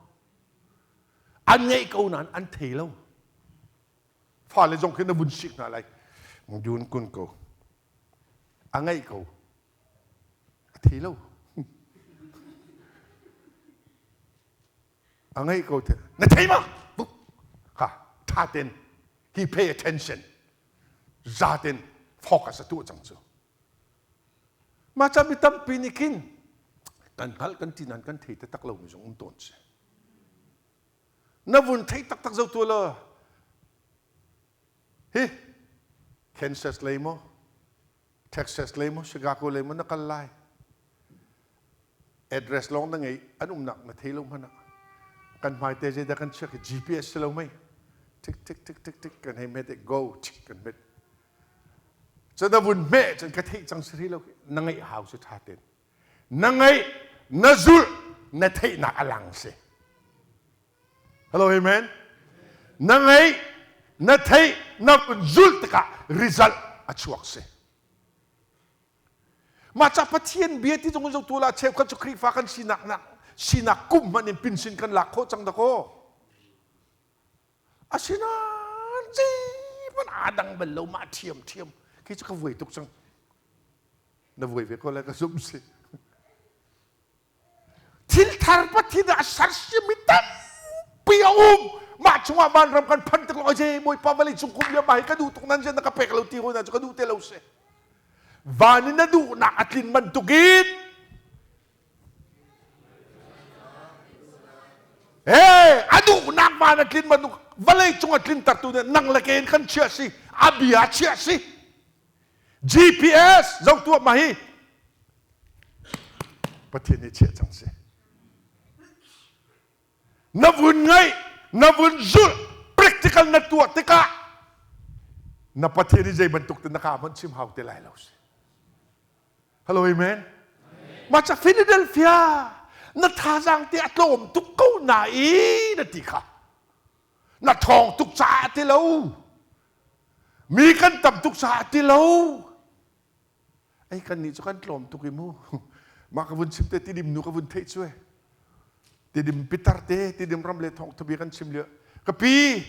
An ngeih ko nain an thei lo. Fale zong khi na vun sik hna lai. Dun kun ko. A ngeih ko. A thei lo. A ngeih ko te. Na thei ma? Ha, tha ten. He pay attention. Za ten focus a tuah cang cu. Mah ca mi tampi nih khin kan hngalh kan ti nain kan thei taktak lomi zong um tawn si. Na vun thei taktak zo tu law hi Kansas lei maw Texas lei maw Chicago lei maw na kal lai address lawng na ngei an umnak na thei lo hmanh ah kan hmaite zeidah kan chiak hi GPS si lo mei tik tik tik tik tik kan hei hmet i go tik kan hmet Cun na vun hmeh cun ka theih cang si ri lo na ngeih hau si ṭha tein. Na ngeih, na zulh, na theihnak a lang si. Hello, amen. Na ngeih, na theih, na zulh tikah result a chuak si. Mah ca Pathian bia ti zong in zotu la cheukhat cu Khrihfa kan sinak nak sinak kum hmanh in pinsin kan lak khawh cang dakaw. Asinain zeihmanh aa dang bal lo mah ṭhiamṭhiam khi cu ka vuai tuk cang. Na vuai ve ko lai ka zumh si. Thil thar Pathian ah a sersiammi tampi a um. Mah chungah vanram kan phanh tik lawng je Bawipa vawlei cung kum liam hi ka duh tuk nan na ka pek lo ti hoi na cu ka duh te lo si. Van in na duhnak a tlin bantukin Hey, a duhnak van a tlin bantuk vawlei cung a tlintertu nih nang le ke in kan chiah si a bia chiah si GPS zoh tuah ma hi Pathian nih chiah cang si na vun ngaih na vun zulh practical na tuah tikah na Pathian nih zei bantuk te na ka hmanh chim hau te lai lo si Hello, amen. Mah ca Philadelphia na thazaang te a tlawm tuk ko na i na ti kha. Na thawng tuk caah ti lo. Mi kan tam tuk caah ti lo. Ei kan nih cu kan tlawm tuk i mu. Mah ka vun chim te tidim nu ka vun theih cu e. Tidim pitar te tidim ram le thawng thabia kan chim lio. Ka pi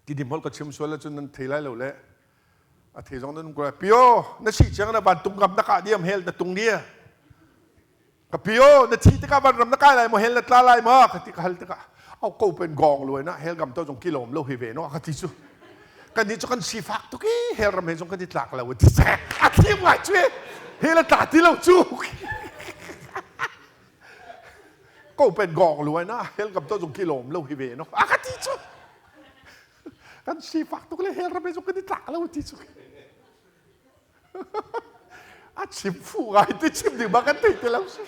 tidim hol ka chim sual ahcun nan thei lai lo le a thei zong nan um ko lai pio na si chiang na van tung gam na kah diam hel na tung dia ka pio na thi tikah van ram na kai lai mo hel na tla lai ma ka ti ka hal tikah au ko pen gong luai na hel gam to jong kilom lo hi ve no ka ti chu kan ni chu kan sifak tuk i hel ram he jong kan ti tlak lo ti se a thiam ngai chu hel a tla ti lo chu ko pen gong luai na hel gam to jong kilom lo hi ve no a ka ti chu kan sifak tuk le hell ram cu kan i tlak lo ti cu a chim fu ngai ti chim ding ma kan thei ti lo si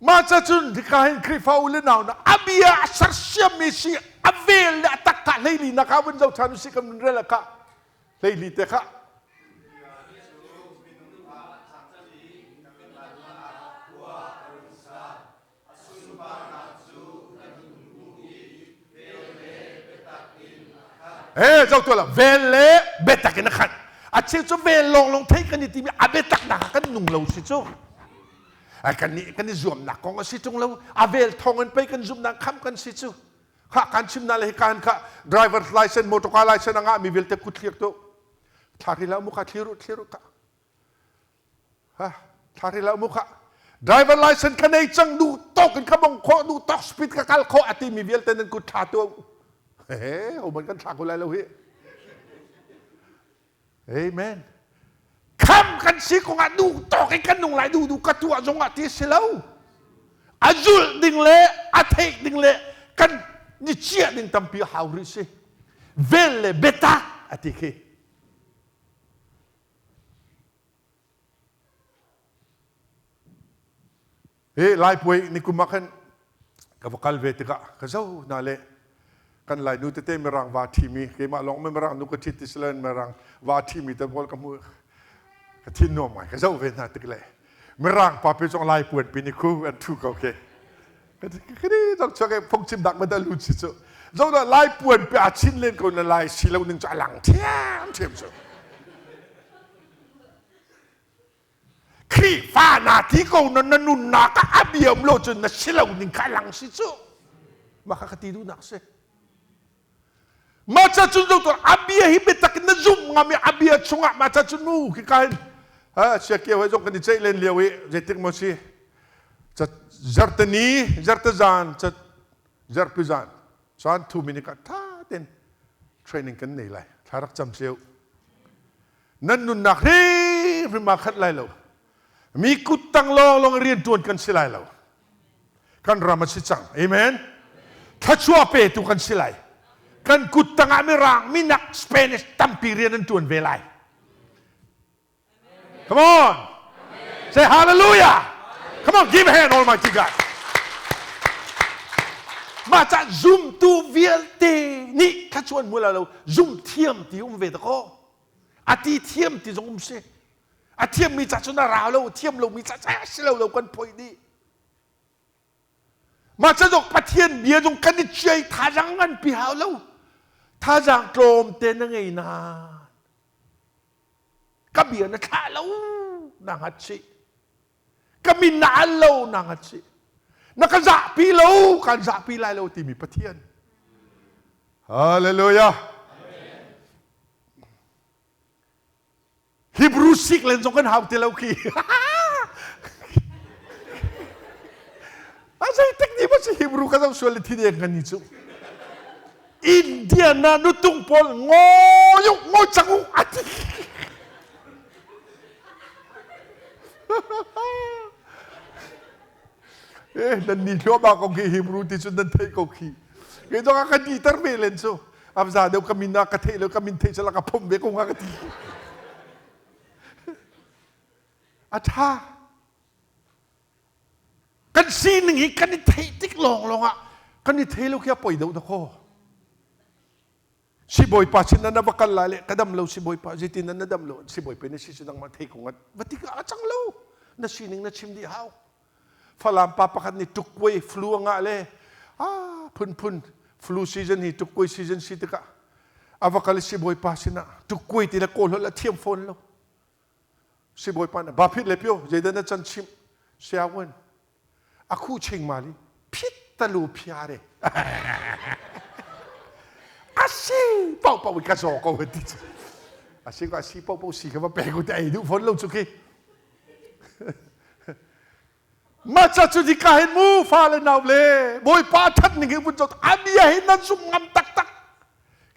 mah ca cun hika hin Khrihfa u le nau na a bia a sersiam mi si a vel le a tak ka hleili na ka vun zo than si kan rel ka hleili te kha A sunparnak cu kan hun hmuh i vel le biatak in a khat. He zo tu la vel le biatak in a khat. A cheu cu vel lawng lawng thei kan i timi a biatak nak ah kan nung lo si cu. Ai kan nih kan i zuamnak kong a si tung lo. A vel thawng in pei kan zumnak kham kan si cu. Kha kan chim na le hi kan kha driver license motor car license a ngah mi vialte kut thlir tu. Thla ri la mu kha thlir thlir ka. Thla ri lo mu kha. Driver license ka nei cang duh tawk in ka bong khawh duh tawk speed ka kal khawh a timi vialte nan kut thla tu. He ho man kan thla ko lai lo hi. Amen. Kham kan si kong ah duh tawk in kan nung lai duh duh ka tuah zong ah ti si lo. A zulh ding le a theih ding le kan ni chiah ding tampi hau rih si. Vel le biatak a ti khi. Hi Laipuai nikum ah khan ka va kal ve tikah ka zo na le kan Lainu tete mirang va ṭhimi keimah lawng mirang nu ka ṭhit ti siloin mirang va ṭhimi te pawl ka hmu ka thin nuam ngai ka zoh ve hna tik le mirang pa pe zong Lai puan pin i khu an ṭhu ko ke Kini zong chuak i phungchim dak ma lut si cu. Zo da lai puan pe a chin len ko na lai si lo ning cu a lang thiam thiam cu. Khrihfa na ti ko na na nunnak ah a biam lo cun na si lo ning kha lang si cu. Mah kha ka ti duhnak si. Mah ca cun zo a bia hi biatak in na zumh ngam i a bia chungah mah ca cun nu khi ka hin ha siakio he zong kan i ceih len lio i zeitik maw si zartani zartazan zarpizan caan thu minute ah tha ten training kan nei lai thla rak cam seu nan nunnak hrimhrim aa khat lai lo mi kut tang lawng lawng rian tuan kan si lai lo kan ram a si cang amen thluachuah petu kan si lai kan kut tangah mirang minak Spanish tampi rian an tuan ve lai come on say hallelujah come on give a hand almighty God mah ca zumtu vialte nih thluachuah hmu lo zum thiam ti um ve ta ko a ti thiam ti zong um si A thiammi ca cun a ra lo, thiam lomi ca ca si lo lo kan phoih dih. Mah ca zong Pathian bia zong kan i ciai thazaang nganpi hau lo. Thazaang tlawmte na ngei nain ka bia na thlah lo na hngat chih. Ka min na al lo na hngat chih. Na ka zahpi lo kan zahpi lai lo timi Pathian. Hallelujah. Hebrew sik len zong kan hau ti lo khi. A zei tek ni ma si Hebrew ka zoh sual le thi deng kan ni cu. Indiana nutung pawl ngawi u ngawi cang u ati. Eh nan ni hluahmah ko khi Hebrew ti cu nan theih ko khi. Kei zong a ka ni ter ve len cu. Amza deuh ka min ah ka theih lo ka min theih cala ka phomh ve ko hnga ka ti. A ṭha. Kan sining hi kan i theih tik lawnglawng ah kan i thei lo khi a poi deuh dakaw. Sibawipa sin na va kal lai le ka dam lo sibawipa zeitin na dam lo sibawipa na si cu nangmah thei ko ngat va tik ah a cang lo na sining na chim dih hau. Falam pa pakhat nih tukkuai flu a ngah le ah phunphun flu season hi tukkuai season si tikah a va kal sibawipa sinah tukkuai ti le kawl holh a thiam fawn lo. Sibawipa nih ba phit le pio zeidah na can chimh siawan a khu ching mali phit talu phiare asi pau pau ka zaw ko ti asi ko asi pau pau si ka va pe ko te ei duh fawn lo chu khi Mah ca cu hika hin mu fale nau le Bawipa that ning hi vun cot a bia hi nan zumh ngam taktak.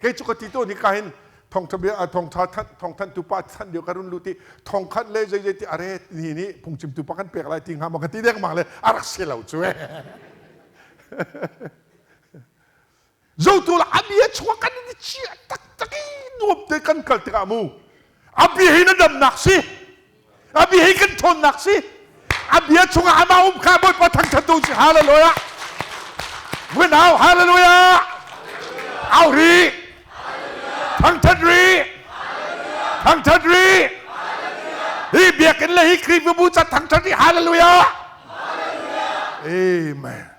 Kei cu ka ti tawn hika hin thongtha bia thongtha than thongthan tu pa than lio ka run lut i thongkhat le zei zei ti are ni nih phungchim tu pa kan pek lai ti hnga ma ka ti dengmang le a rak si lo cu eh. Zotu la a bia chuak kan i chia taktak i nuam te kan kal tikah mu a bia hi na damnak si a bia hi kan ṭhawnnak si a bia chungah amah um kha Bawipa thangṭhat tu si hallelujah Vun au hallelujah au ri thangṭhat ri thangṭhat ri hi biakinn le hi Khrihfabu ca thangṭhat ri hallelujah amen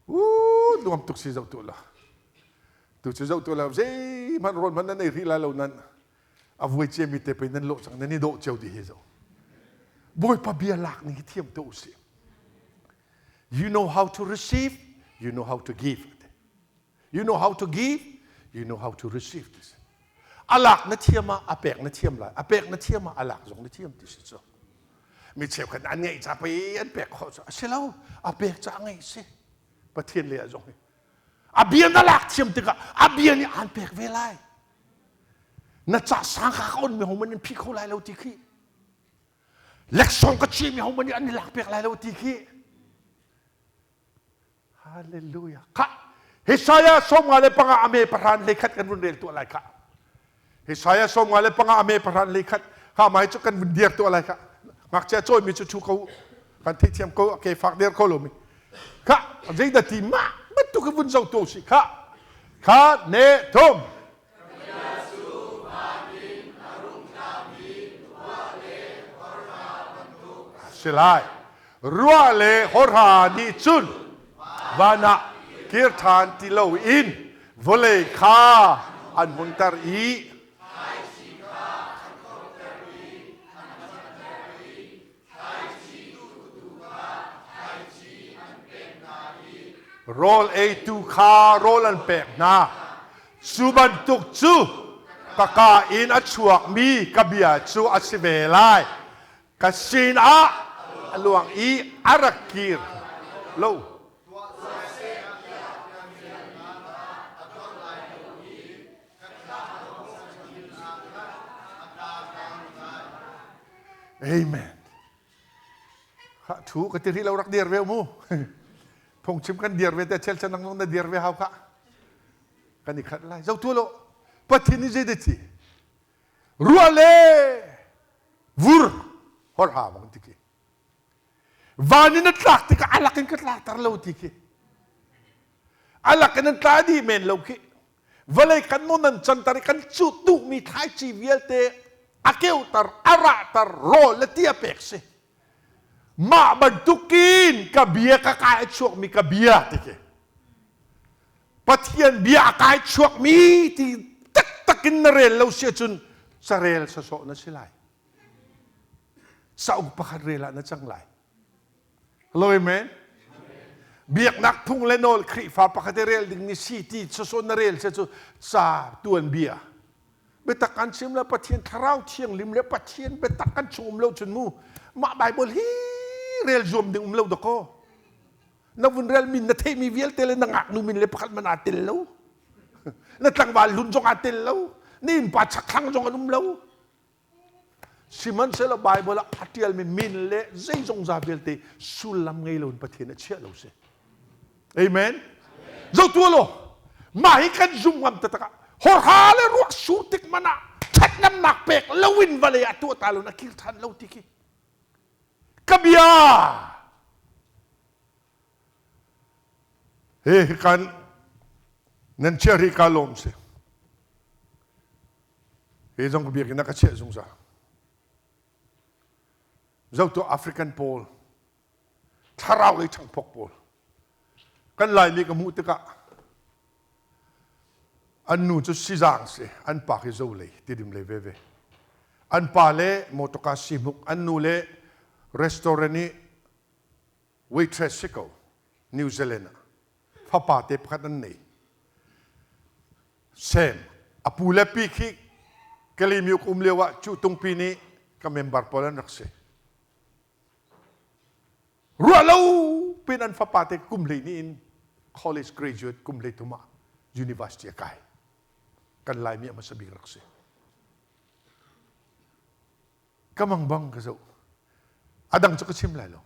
Uh, nuam tuk si zoh tu la. Tu cu zoh tu la zeihmanh rawl hmanh nan ei rih lai lo nan a vuai cia mi te pei nan lawh cang nan i dawh cio dih hi zo. Bawipa bia lak ning hi thiam te usih. You know how to receive, you know how to give. You know how to give, you know how to receive this. A lak na thiam ah a pek na thiam lai. A pek na thiam ah a lak zong na thiam ti si cu. Mi cheukhat an ngeih ca pei an pek khawh cu a si lo. A pek ca ngeih si. Pathian le a zong hi. A bia na lak thiam tikah a bia nih aan pek ve lai. Na ca sang ka ka on mi homan in phi kho lai lo ti khi. Leksong ka chi mi homan nih an i lak pek lai lo ti khi. Hallelujah. Kha Isaiah 55 ame pahran hlei khat kan vun rel tuah lai kha. Isaiah 55 ame pahran hlei khat kha mai cu kan vun dir tuah lai kha. Ngakchia cawimi cu thu ko kan theithiam ko ke fak der ko lomi. Kha zeidah ti mah bantuk in vun zoh tuah usih kha. Kha ne thum. Si lai. Ruah le hawrha nih cun van ah kir ṭhan ti loin vawlei kha an hunter i Rawl eitu kha rawl an pek hna. Cu bantuk cu ka kaa in a chuakmi ka bia cu a si ve lai. Ka sinah a luang i a rak kir lo. Amen. Kha thu ka ti rih lo rak dir ve mu. Phungchim kan dir ve te chel chan nang na dir ve hau kha. Kan i khat lai. Zo tu lo. Pathian ni zei de ci. Ruah le vur hor ha bang ti ki. Van in a tlak tikah a lak in ka tlakter lo ti khi. A lak in an tla dih men lo khi. Vawlei kan nawn an canter i kan cuh duhmi thlaici vialte a keuter, a rahter, rawl le ti a pek si. Mah bantukin ka bia ka kai a chuakmi ka bia ti khi. Pathian bia a kai chuakmi ti taktak in na rel lo si ahcun carel sawsawh na si lai. Cauk pakhat rel ah na cang lai. Hello, amen. Biaknak phung le nawl Khrihfa pakhat i rel ding ni si ti sawsawh na rel si cu ca tuan bia. Biatak kan chim le Pathian thlarau thianglim le Pathian biatak kan chung um lo cun mu mah Bible hi rel zuam ding um lo dakaw. Na vun rel min na theihmi vialte le na ngaknu min le pakhat man aa tel lo. Na tlangval hlun zong aa tel lo. Na innpa chakthlang zong an um lo. Sihmanhsehlaw Baibal ah a ṭialmi min le zeizongza vialte sullam ngei loin Pathian a chiah lo si. Amen. Zo tu law mah hi kan zum ngam taktak ah horha le ruah sur tik man ah ṭhatnamnak pek loin vawlei ah tuah ta lo na kir ṭhan lo ti khi. Ka bia Hi kan nan chiah rih ka lawm si. Hi zong ka biakinn ah ka chiah zungzal. Zotu African pawl, thlarau lei ṭhangphok pawl, kan Laimi ka hmuh tikah an nu cu sizang si, an pa khi zo lei, tidim lei veve. An pa le motorka sihmuk, an nu le restaurant i waitress si ko, New Zealand ah. Fapa te pakhat an nei. Sem a pu le pi khi Kalymyuk um lio ah cu tungpi nih ka member pawl an rak si. Ruah lo pin an fapa te kum hlei ni in college graduate kum hlei thum ah university a kai. Kan Laimi a hmasa bik rak si. Ka mang bang ka zoh. A dang cu ka chim lai lo.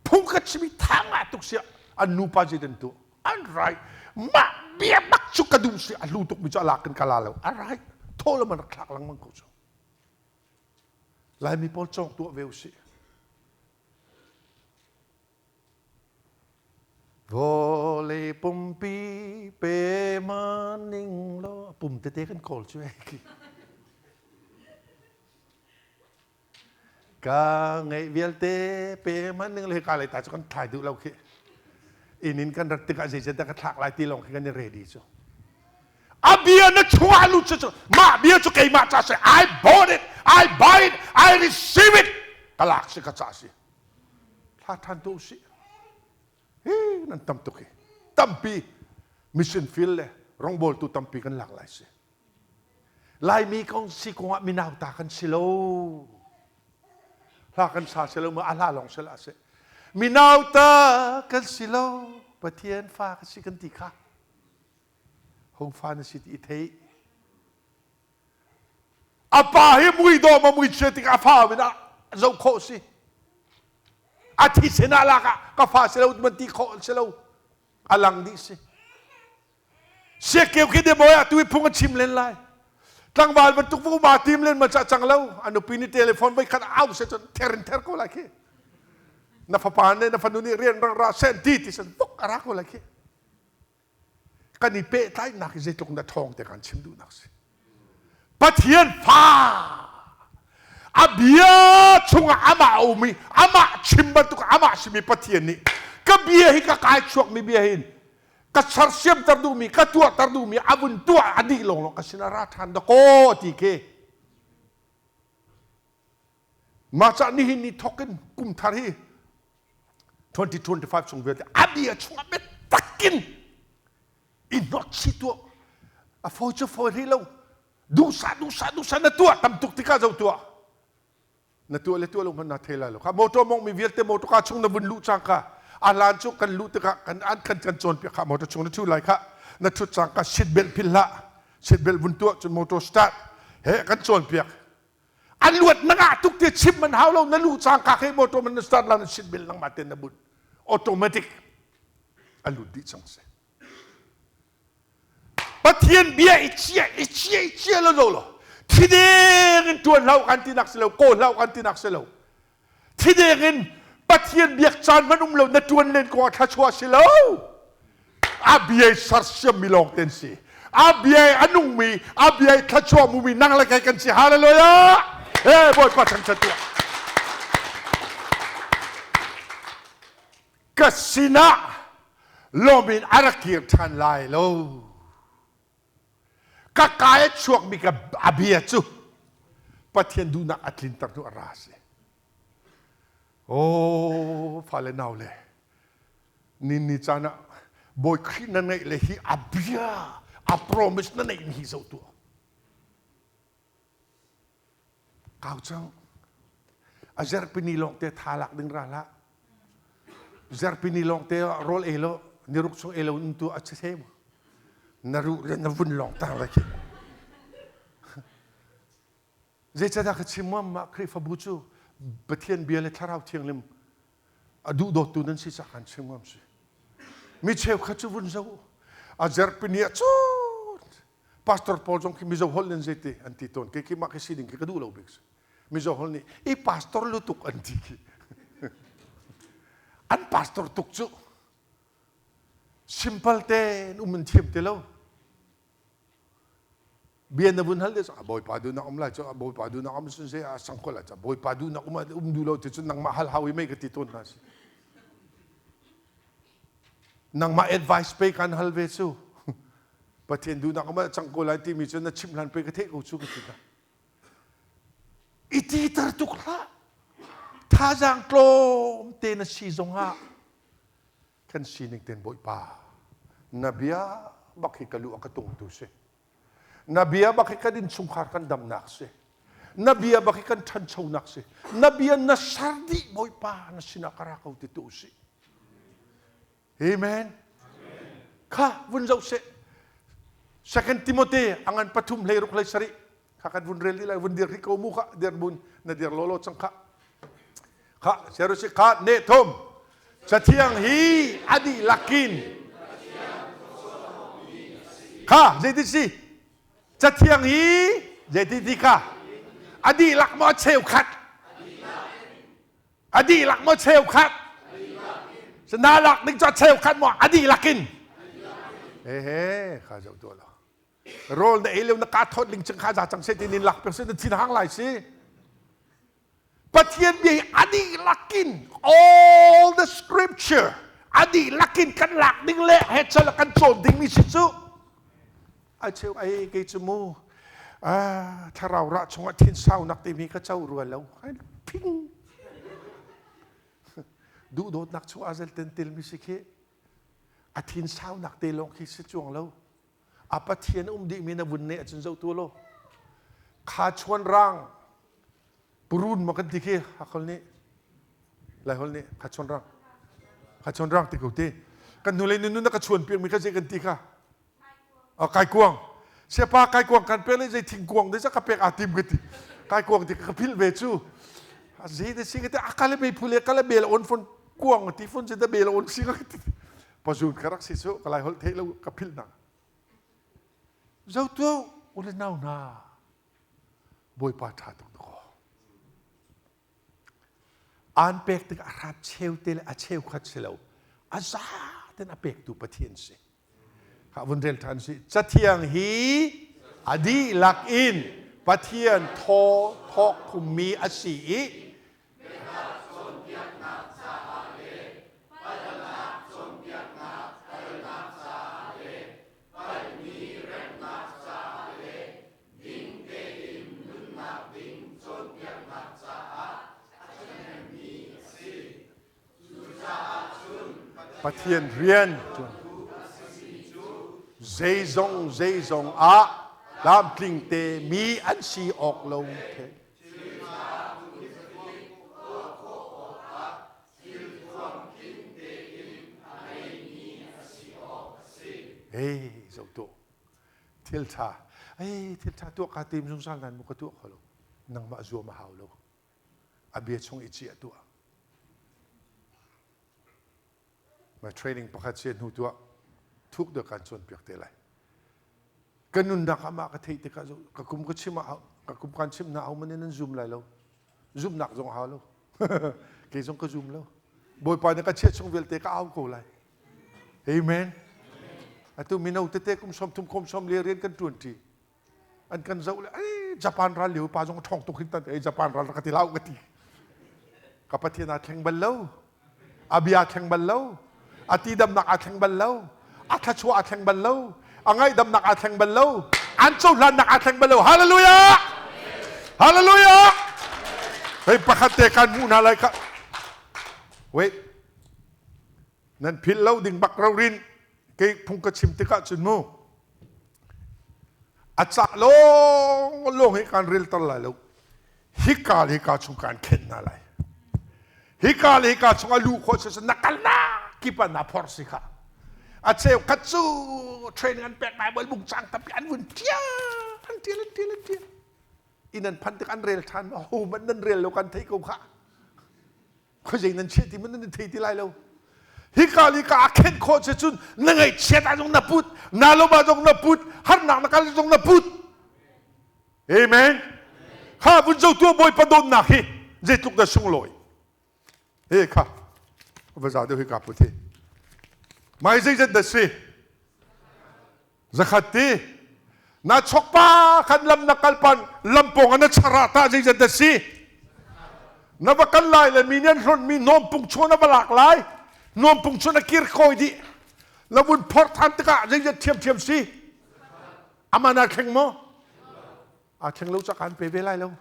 Phung ka chim i tha ngah tuk sia an nupa zei dan tu an rai mah bia bak cu ka duh si a hlu tuk mi cu a lak in ka la lo a rai thaw le man rak thlak lengmang ko cu Laimi pawl cawng tuah ve usih Vawlei pumpi pe ma ning law pum tete kan kawl cu eh. Ka ngeih vialte pe man ning le ka lei ta cu kan thlai duh lo khi. Inn in kan rat tikah zeicahtiah ka thlak lai ti lawng khi kan i ready cu. A bia na chungah lut cu mah bia cu keimah ca si I bought it, I buy it, I receive it. Ka lak si ka ca si. Thla ṭhan tu usih. Hi nan tam tuk hi. Tampi mission field le rawngbawltu tampi kan lak lai si. Laimi kong si kong ah minau ta kan si lo. Hla kan sa si lo ma a hla lawng si la si. Minau ta kan si lo. Pathian fa ka si kan ti kha. Hung fa na si ti i thei. A pa hi mui dawm a mui chia tik a fa min ah zoh khawh si. A thisen ah lak ah ka fa si lo man ti khawh si lo. A lang dih si. Siakeu khi demawi ah tu i phung a chim len lai. Tlangval bantuk va uma tim len ma cah cang lo. A nupi nih telephone voi khat au se cun ther in ther ko lai khi. Na fapa ne na fanu nih rian rak ra sen ti ti sen buk a ra ko lai khi. Kan i pehtlaihnak hi zeitluk na ṭhawng te kan chim duhnak si. Pathian fa a bia chungah amah a um i amah chim bantuk amah simi Pathian nih ka bia hi ka kai chuakmi bia hin ka sersiamter duhmi ka tuahter duhmi a vun tuah a dih lawnglawng ka sinah ra ṭhan dakaw ti khi mah cah nihin ni thawk in kum thar hi 2025 chung vialte a bia chungah biatak in i hnawtchih tuah a fawi cu fawi rih lo duhsah duhsah duhsah na tuah tam tuk tikah zo tuah na tuah le tuah lo hmanh na thei lai lo kha motor mong mi vialte motor ka chung na vun luh cang kha a hlan cu kan luh tikah kan an kan kan cawn piak kha motor chung na thu lai kha na thut cang ka seat belt phil hlah seat belt vun tuah cun motor start he kan cawn piak a luat na ngah tuk ti chim man hau lo na luh cang ka khi motor man na start la na seat belt nangmah ten na but automatic a lut dih cang si Pathian bia i chia i chia i chia lo lo lo thideng in tuan hlau kan tinak si lo kawl hlau kan tinak si lo thideng in Pathian biak caan man um lo na tuan len ko ah thluachuah si lo a bia i sersiam mi lawng ten si a bia i a nung mi a bia i thluachuah mu mi nang le kei kan si hallelujah he bawipa thangthat tuah. Ka sinah lawm in a rak kir ṭhan lai lo. Ka kaa i chuakmi ka a bia cu Pathian duhnak a tlinter hnu a ra si. Oh, fale naule, ni ni caan ah Bawi Khrih na ngeih le hi a bia, a promise na neih hi zoh tuah. Kau cang. A zerpini lawng te tha lak ding ra hlah. Zerpini lawng te rawl ei lo, niruk chung ei lo in tu a che mu. Na ruh le na vun lawng tang la khi. Zeicahdah ka chim muam mah Khrihfabu cu Pathian bia le Thlarau Thianghlim a duhdawttu nan si cah kan chim ngam si. Mi cheukhat cu vun zo a zerpini ah cun pastor pawl zong khi Mizo holh nan zeiti an ti tawn. Kei khi mah khi si ding khi ka duh lo bik si. Mizo holh nih i pastor lutuk an ti khi. An pastor tuk cu simple tein um in thiam ti lo. Bia na vun hal de Bawipa duhnak um lai cu Bawipa duhnak um sun se a sang ko lai ca Bawipa duhnak um um duh lo ti cun nangmah hal hau i mei ka ti tawn hna si. Nangmah advice pe kan hal ve cu. Pathian duhnak um cang ko lai timi cu na chimh hlan pe ka theih ko cu ka ti hna. I titer tuk hlah. Thazaang tlawm te na si zongah kan sining ten Bawipa na bia bak hi ka lu a ka tungtu si. Na bia bak hi kan innchungkhar kan damnak si. Na bia bak hi kan ṭhanchonak si. Na bia na ser dih Bawipa na sinah ka ra ko ti tu si. Amen. Kha vun zoh seh. Second Timothy angan pathum hlei ruk hlei sarih kha kan vun rel lai vun dir ri ko mu kha dir bun na dir lolo cang kha kha serusi kha ne thum cathiang hi a dihlak in kha zeiti si cathiang hi zeiti ti kha a dihlak maw a cheukhat a dihlak maw cheukhat na lak ding cu a cheukhat maw a dihlak in he kha zoh tuah lo rawl na ei lio na ka thawt ling ching kha za cang se ti nin lak pek se na thin hang lai si Pathian bia hi a dihlak in all the scripture a dihlak in kan lak ding le he chal kan cawn ding mi si cu a cheu ai kei cu mu ah thlarau rah chungah thin saunak timi ka co rua lo phing duhdawtnak chung azel ten tel mi si khi a thin saunak te lawng khi si chuang lo a pathian um dih mi na vun ne acun zoh tu lo kha chuan rang purun ma kan ti khi hakol nih lai hol nih kha chuan rang kha chuan rang ti ko ti kan hnu le nu na ka chuan piak mi kha zei kan ti kha a kaikuang siapa kaikuang kan pek le zei thingkuang de ka pek aa tim ka ti kaikuang ti ka philh ve cu zei de si ka ti akale mei phule kale bel on fon kuang ti fon si da bel on si ka ti pazun ka rak si su ka lai holh theih lo ka philh na zo tu ule nau na bawipa tha tuk ko Aan pek tik a hrat cheu te le a cheu khat si lo. A za ten a pektu Pathian si. Kha vun rel ṭhan si. Cathiang hi a dihlak in Pathian thaw thawk khummi a si i Ding tein nunnak ding cawnpiaknak caah a ṭhahnemmi a si. Cucaah cun Pathian rian a simi cu zeizong zeizong ah tlamtling te mi an si awk lo the. Hey, zoh tuah. Thil ṭha ei thil ṭha tuah kaa tim zungzal nain mu ka tuah kho lo. Nangmah zuam a hau lo. A bia chung i ciah tuah. Ma training pakhat si hnu tuah thuk deuh kan cawnpiak te lai. Ka nunnak ah mah ka theih tikah ka kum ka chim ah ka kum kan chim hna ho man in nan zum lai lo. Zumnak zong hau lo. Kei zong ka zum lo. Bawipa nih ka chiah chung vialte ka au ko lai. Amen. Atu mino tete kum som thum kum som le rian kan ṭuan ṭi. An kan zoh le ai Japan ral lio pa zong ṭhawng tuk hin tan ei Japan ral ka ti lau ka ti. Ka Pathian aa thleng bal lo. A bia thleng bal lo. A tidamnak aa thleng bal lo. A thluachuah aa thleng bal lo. A ngaihdamnak aa thleng bal lo. An cohlannak aa thleng bal lo. Hallelujah! Hallelujah! Hei pakhat te kan hmuh hna lai kha. Wait. Nan philh lo ding bak rorin kei phung ka chim tikah cun mu a cah lawng lawng hi kan rel ter lai lo. Hika le hika chung kan khenh hna lai. Hika le hika chung a luh khawh si na kal na kip ah na phor si kha. A cheu khat cu training an pek Bible bung cang tampi an vun tial an tial an tial an tial. Inn an phan tik an rel than ho man nan rel lo kan thei ko kha. Khuazei nan chiah ti man nan thei ti lai lo. Hika le hika a khenh khawh si cun na ngaihchiat ah zong na put, na lawm ah zong na put, harnak na kal zong na put. Amen. Kha vun zo tua Bawipa dawtnak hi zeitluk dah sunglawi. He kha va za deuh hi ka put hi. Mai zeizat dah si? Zakhat ti. Na chok pa khan lam na kal pan lam pawng na chara ta zeizat dah si? Na va kal lai le mi nih an hlonh mi nawm pung chuan na va lak lai. Nawm pung chuan na kir kawi dih. Na vun phorh than tikah zeizat thiamthiam si? Aman aa thleng maw? Aa thleng lo cak an pe ve lai lo.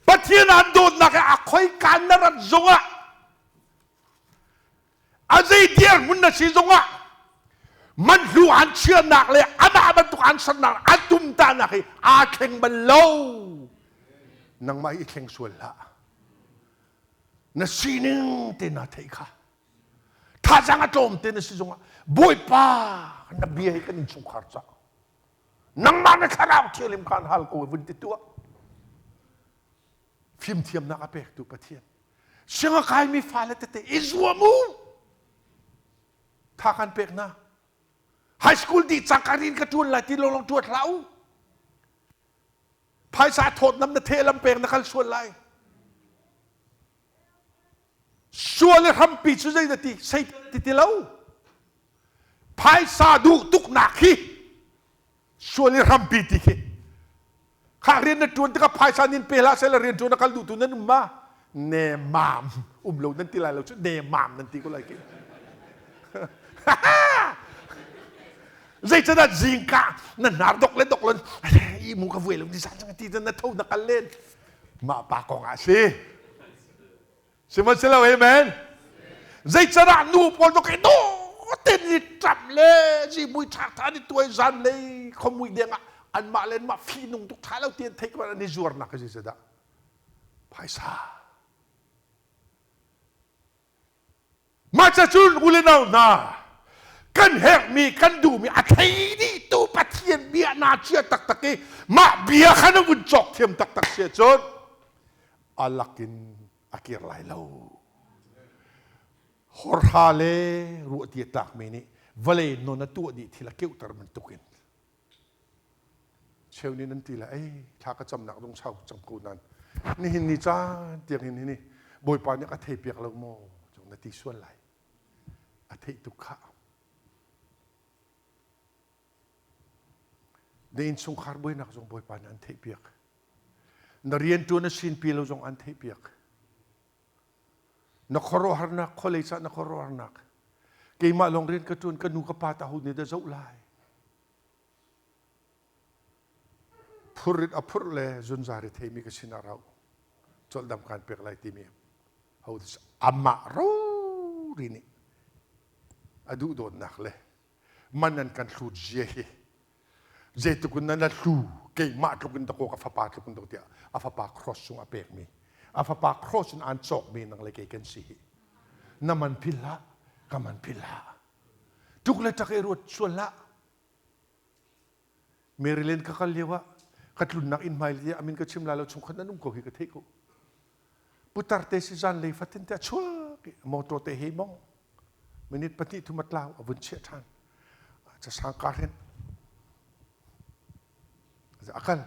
Pathian an dawtnak he a khoi kaan na rat zongah a zei dirhmun na si zongah man hlu an chianak le amah bantuk an sernak an tumtahnak hi aa thleng bal lo. Nangmah hi i thleng sual hlah. Na sining te na theih kha. Thazaang a tlawm te na si zongah Bawipa na bia hi kan innchungkhar ca nangmah na thlarau thianghlim khan hal ko vun ti tuah. Fimthiamnak a pektu Pathian siang a kaimi fale tete i zuam u. Tha kan pek hna. High school dih cangka rian ka ṭuan lai ti lawng ṭuan hlah u. Phaisa thawtnam na the lam pek na kal sual lai. Sual i hrampi cu zei na ti sei ti ti lo. Phaisa duh tuknak hi sual i hrampi ti khi. Kha rian na ṭuan tikah phaisa nin pe hlah seh rian ṭuan a kal duhtu nan um ma? Ne mam um lo nan ti lai lo cu ne mam nan ti ko lai ki. Zeicadah zingka na hnar dok le dok lon i mu ka vuai lo ni san ti na tho na kal len. Mah pa kong ah si. Sihmanhsehlaw amen. Zeicadah nu pawl cu kai ten ni ṭap le zimui ṭha ṭha ni tuai zan lei khomui deng ah anmah le anmah fihnung tuk ṭha lo ti an theih ko an i zuarnak hi zeicadah phaisa. Mah ca cun u le nau hna kan herhmi kan duhmi a thei dih tu Pathian bia naa chia taktak i mah bia kha na vun cawk thiam taktak si ahcun a lakin a kir lai lo. Horha le ruahti a tlakmi nih vawlei non a tuah dih thil a keuhter bantukin cheu nih nan ti lai ei thla ka camnak zong sau cang ko nan nihin ni caan tiang hin hi Bawipa nih ka thei piak lo maw na ti sual lai a theih tuk khah na innchungkhar buainak zong Bawipa nih an theih piak na rianṭuan na sinpi lo zong an theih piak na khuaruahharnak khualei cah na khuaruahharnak keimah lawng rian ka ṭuan ka nu ka pa ta ho nih dah zoh lai phurrit a phurh le zunzar i theimi ka sinah rau cawlhdam kan pek lai timi ho amah rori nih a duh dawtnak le man an kan hlut zia hi zeitluk in nan hlu keimah tluk in dakaw ka fapa tluk in dakaw tiah a fapa cross cung a pekmi a fapa cross in an cawkmi nang le kei kan si hi na man phil hlah ka man phil hlah tuk le tak i ruat sual hlah Maryland ka kal lio ah ka tlunnak inn hmai le amin ka chim lai lo chungkhat nan um ko hi ka theih ko putar te si zan lei fatin te a chuak i motor te he mong minute pahnih thum a tlau a vun chiah ṭhan ca kar hin a kal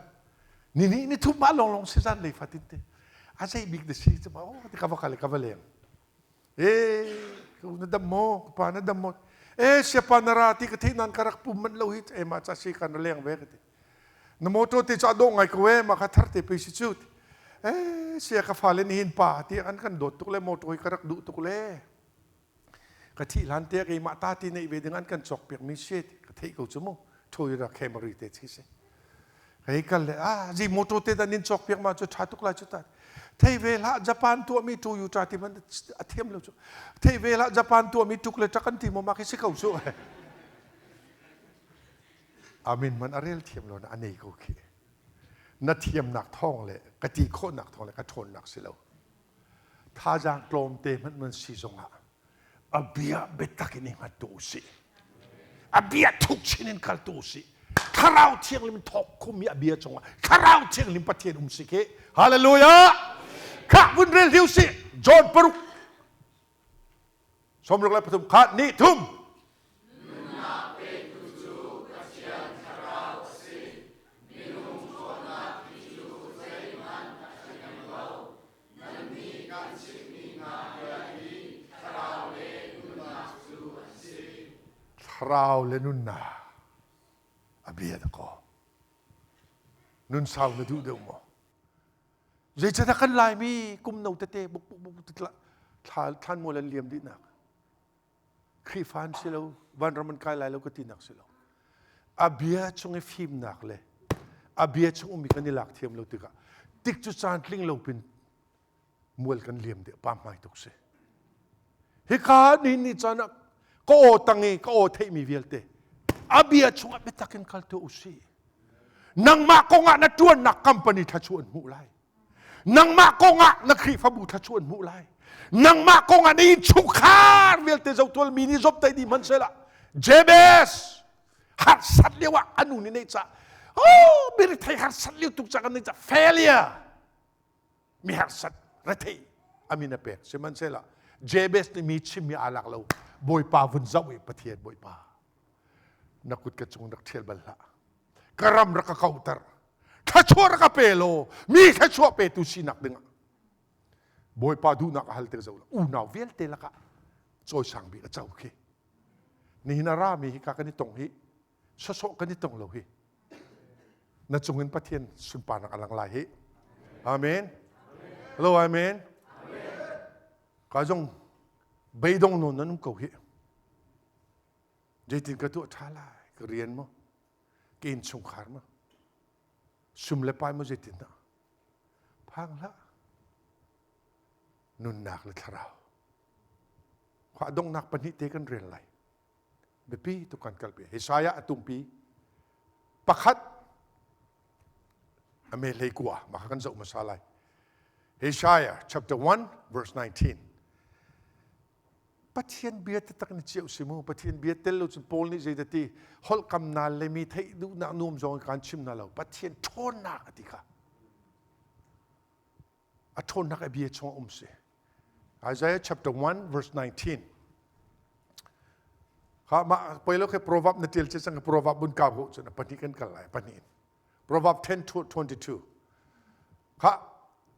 ni ni ni thum ma long long si zan lei fatin te a zei bik de si cu ma oh ka va kal ka va leng e na dam maw ka pa na dam maw e siapa na ra ti ka theih nan ka rak pum man lo hi e ma ca si ka na leng ve ka ti na motor te cu a dawh ngai ko e ma kha thar te pe si cu. Eh sia ka fale nihin pa ti an kan dawt tuk le motor hi ka rak duh tuk le ka thih hlan te keimah ta ti neih ve ding an kan cawk piak mi si ka theih ko cu mu Toyota Camry te chi si hei kal le ah zi motor te dan in cawk piak ma cu tha tuk lai cu ta thei ve hlah Japan tuah mi Toyota ti man a thiam lo cu thei ve hlah Japan tuah mi tuk le ṭak an ti mo ma khi si ko cu amin man a rel thiam lo na a nei ko khi na thiamnak thawng le ka ti khawhnak thawng le ka ṭhawnnak si lo thazaang tlawmte hmanh man si zongah a bia biatak in i hngat tu usih a bia thuk chin in kal tu usih thlarau thianghlim thawk khumi a bia cungah thlarau thianghlim pathian um si khi hallelujah khah vun rel hiu si John paruk 63 kha ni thum Nunnak petu cu Pathian Thlarau a si. Minung ṭhawnnak hi cu zeihmanh a ṭhahnem lo. Nannih kan chimhmi hna bia hi thlarau le nunnak cu an si. Thlarau le nunnak a bia dakaw. Nun sau na duh deuh maw? Zeicahdah kan Laimi kum no tete buk buk buk thla thlanmual an liam dihnak? Khrihfa an si lo, vanram an kai lai lo ka tinak si lo. A bia chung i fimnak le a bia chung ummi kan i lak thiam lo tikah tik cu caan tling lo pin mual kan liam deh pa hmai tuk si. Hika ni ni caan ah ka aw tang i ka aw theihmi vialte a bia chungah biatak in kal tuah usih. Nangmah kongah na ṭuannak company thluachuah an hmuh lai. Nangmah kongah na Khrihfabu thluachuah an hmuh lai. Nangmah kongah na innchungkhar vialte zotual mi nih zop tai dih hmanhsehla Jabez harsat lio ah a nu nih neih cah oh mi rethei harsat lio tuk cah kan neih cah failure mi harsat rethei amin a pek sihmanhsehla Jabez nih mi chimmi aa lak lo Bawipa vun zoh i Pathian Bawipa na kut ka cung rak ṭhial bal hlah ka ram rak ka kauhter thluachuah rak ka pe law mi thluachuah petu sinak dingah Bawipa duhnak a hal tik zo unau vialte lakah cawisang bik a co khi nihin a rami hi ka kan i tong hi sawsawh kan i tong lo hi na cungin Pathian sunparnak a lang lai hi amen hello amen ka zong beidong nawn nan um ko hi Zeitin ka tuah ṭha lai? Ka rian maw? Ka innchungkhar maw? Sum le pai maw zeitin dah? Phang hlah. Nunnak le thlarau. Khua donghnak pahnih te kan rel lai. Biapi tuk kan kalpi. Isaiah a tungpi. Pakhat a me hlei kua mah kha kan zoh hmasa lai. Isaiah chapter 1 verse 19. Pathian bia taktak ni cio si mu Pathian bia tel lo cun Paul nih zei ti holhkam nal le mi theih duhnak nuam zong kan chim na lo Pathian ṭhawnnak a ti kha a ṭhawnnak a bia chung um si Isaiah chapter 1 verse 19 kha ma poi lo khe proverb na tial che sang proverb bun ka ho chun pahnih kan kal lai pahnih Proverb 10 22 kha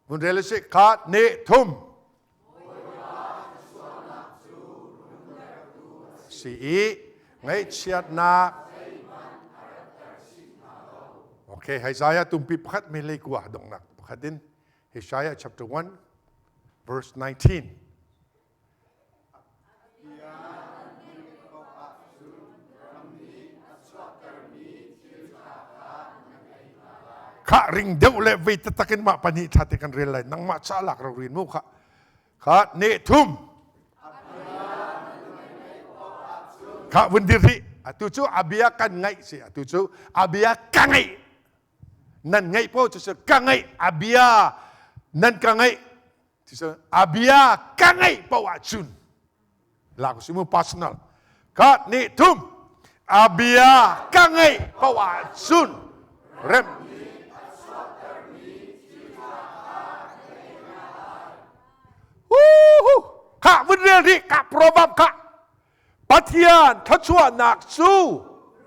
vun rel si kha ne thum si i ngaihchiatnak Okay, Isaiah tumpi pakhat me lei kua dongnak pakhat in Isaiah chapter 1 verse 19 Khah ring deuh le vei taktak in mah pahnih thla te kan rel lai nangmah ca lak ro rin mu kha kha ne thum kha vun dir rih atu cu a bia kan ngaih si atu cu a bia ka ngaih nan ngaih po cu ka ngaih a bia nan ka ngaih a bia ka ngaih paoh ahcun lak si mu personal ka nih thum a bia ka ngaih paoh ahcun rem Kha vun rel rih ka proverb kha Pathian thluachuahnak cu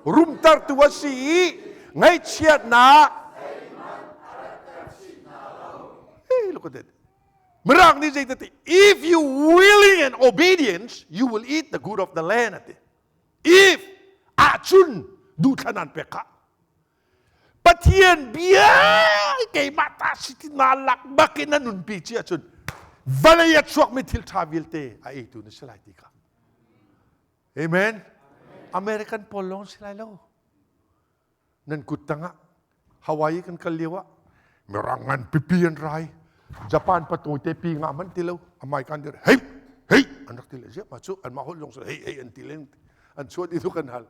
rumtertu a si i ngaihchiatnak Hey, look at that. Mirang nih zei ti if you willing and obedience you will eat the good of the land ati. If ahcun duhthlan an pek kha. Pathian bia keimah ta si ti na lak bak in na nunpi ci ahcun vawlei a chuakmi thil ṭha vialte a eitu na si lai ti kha. Amen. American pawl lawng si lai lo. Nan kut tangah Hawaii kan kal lio ah mirang ngan pipi an rai. Japan patawi te pi nga man ti lo. Amai kan dir hei hei an rak ti le ziah ma cu an mah holh zong hei hei an ti len an chuah dih an hal.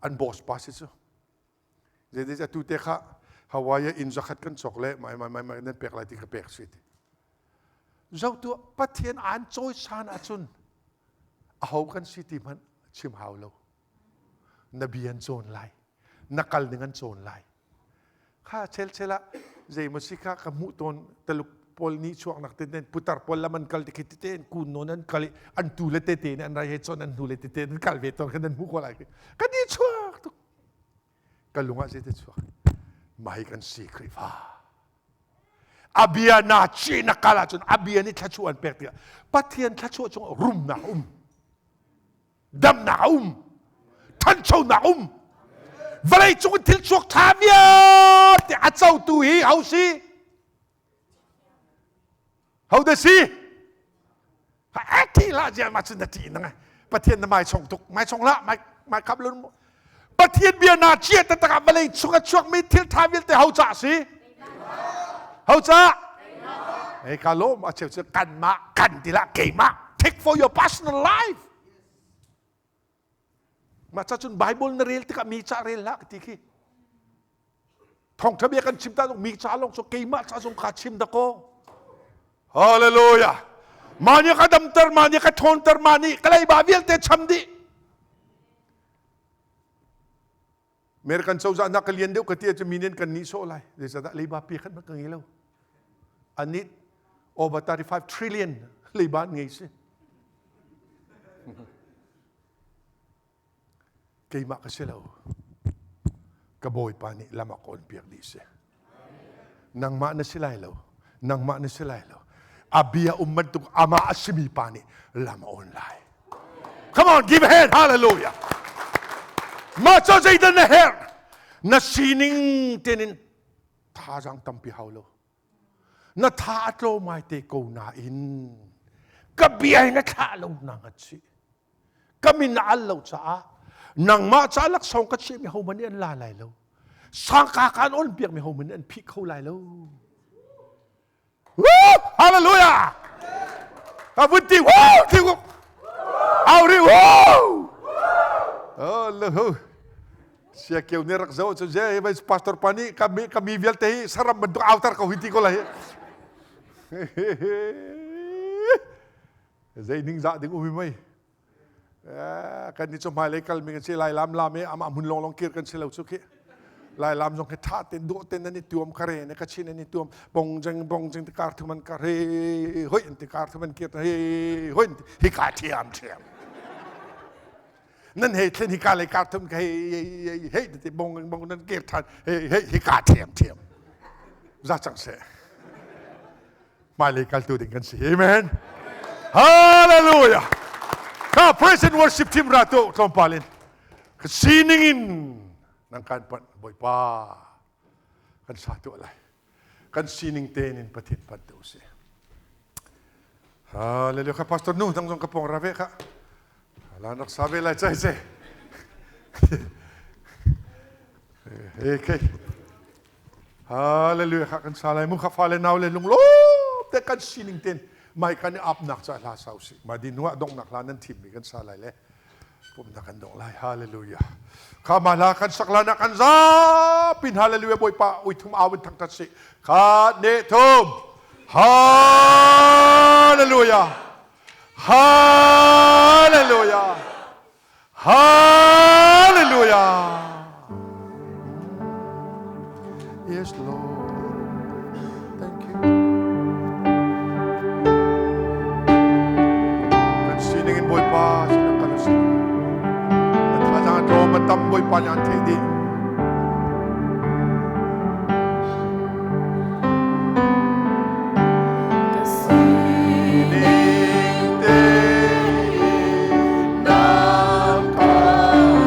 An boss pa si cu. Zeitis atu te kha Hawaii ah inn zakhat kan cawk le mai mai mai mai nan pek lai ti ka pek si ti. Zo tu Pathian an cawisan ahcun aho kan si ti hmanh chim hau lo. Na bia an cawn lai. Na kal ning an cawn lai. Kha chel chel ah zeimaw si kha ka hmuh tawn Taluk pawl nih chuaknak te ten putar pawl lam an kal ti khi tete an kun nawn an kal i an tu le tete nih an rai he cawn an hnu le tete an kal ve tawn kha nan hmuh ko lai. Ka ni chuak tuk. Ka lung ah zeite chuak mai kan si Khrihfa a bia na chi na kal ahcun a bia nih thluachuah an pek tikah Pathian thluachuah cung rumnak um damnak a um ṭhanchonak um vawlei cung thil chuak ṭha vialte a cotu hi ho si Ho dah si? Ha thi hlah ziah ma cun na ṭih nang Pathian na mai chong tuk mai chong hlah mai mai khap lun Pathian bia na chia taktak ah vawlei chung a chuakmi thil ṭha vialte ho ca si? Ho ca? Hei ka lawm a cheu cu kanmah kan ti lah keimah take for your personal life. Mah ca cun Bible na rel tikah mi ca rel hlah ka ti khi. Thawngṭha bia kan chim ta mi ca lawng cu keimah ca zong kha chim dakaw. Hallelujah. Mah nih ka damter, mah nih ka ṭhawnter, mah nih ka leiba vialte cham dih. American cozah nak ka lian deuh ka ti ahcun mi nih kan nihsawh lai. Zeicahdah leiba pi khat ka ngei lo. An nih over 35 trillion leiba an ngei si. Keimah ka si lo. Ka Bawipa nih lam a kawn piak dih si. Nangmah na si lai lo. Nangmah na si lai lo. A bia um bantuk amah a simi pa nih lam a awn lai. Come on, give a hand. Hallelujah. Mah cu zeidah na herh? Na sining tein thazaang tampi hau lo. Na tha a tlawm ngai te ko nain ka bia hi na thlah lo na ngat si. Ka min na al lo caah nangmah ca laksawng ka chiahmi hohmanh nih an la lai lo. Sangka kaan on piakmi hohmanh nih an phih kho lai lo. Woo! Hallelujah! Ka vun ti woo ti woo. Au ri woo! Oh, lahu. Sia keu nih rak zo cu je vai pastor pa nih ka mi vialte hi saram bantuk autar ko hi ti ko lai. Zei ning zah ding umi mei. Kan ni cu hmailei kal mi kan si lai lam lam i amah hmun long long kir kan si lo cu khi. Lai lam zong hi tha ten dawh ten an i tuam ka re ne ka chin an i tuam bong jeng bong jeng ti kar thum an kar he hoi an ti kar thum an kir he hoi hi ka thiam thiam. Nan hei thlen hi ka lei kar thum ka hei hei ti bong bong nan kir than hei hei hi ka thiam thiam za cang se hmailei kaltu ding kan si amen hallelujah ka praise and worship team ra tu tlawmpal in ka sining in nang kan panh bawipa kan sa tu lai kan sining tein in Pathian panh te usih. Hallelujah ka pastor nu dang zong ka pong ra ve kha. Lan rak sa ve lai chai che. Okay. Hallelujah kha kan sa lai mu kha fa le nau le lung lawm te kan sining ten mai kan i ap nak cha hla sau si ma di nuah dong nak hla nan thim mi kan sa lai le Pumhnak kan dong lai. Hallelujah. Kha ma hla kan sak la kan zapin hallelujah Bawipa ui thum au in thangthat si. Kha ne thum. Hallelujah. Hallelujah. Hallelujah. Yes, Lord. Thank you. Kan sining in Bawipa sin kan si. Na thazaang tlawm a tam Bawipa nih an theih dih. Ka sining tein na kan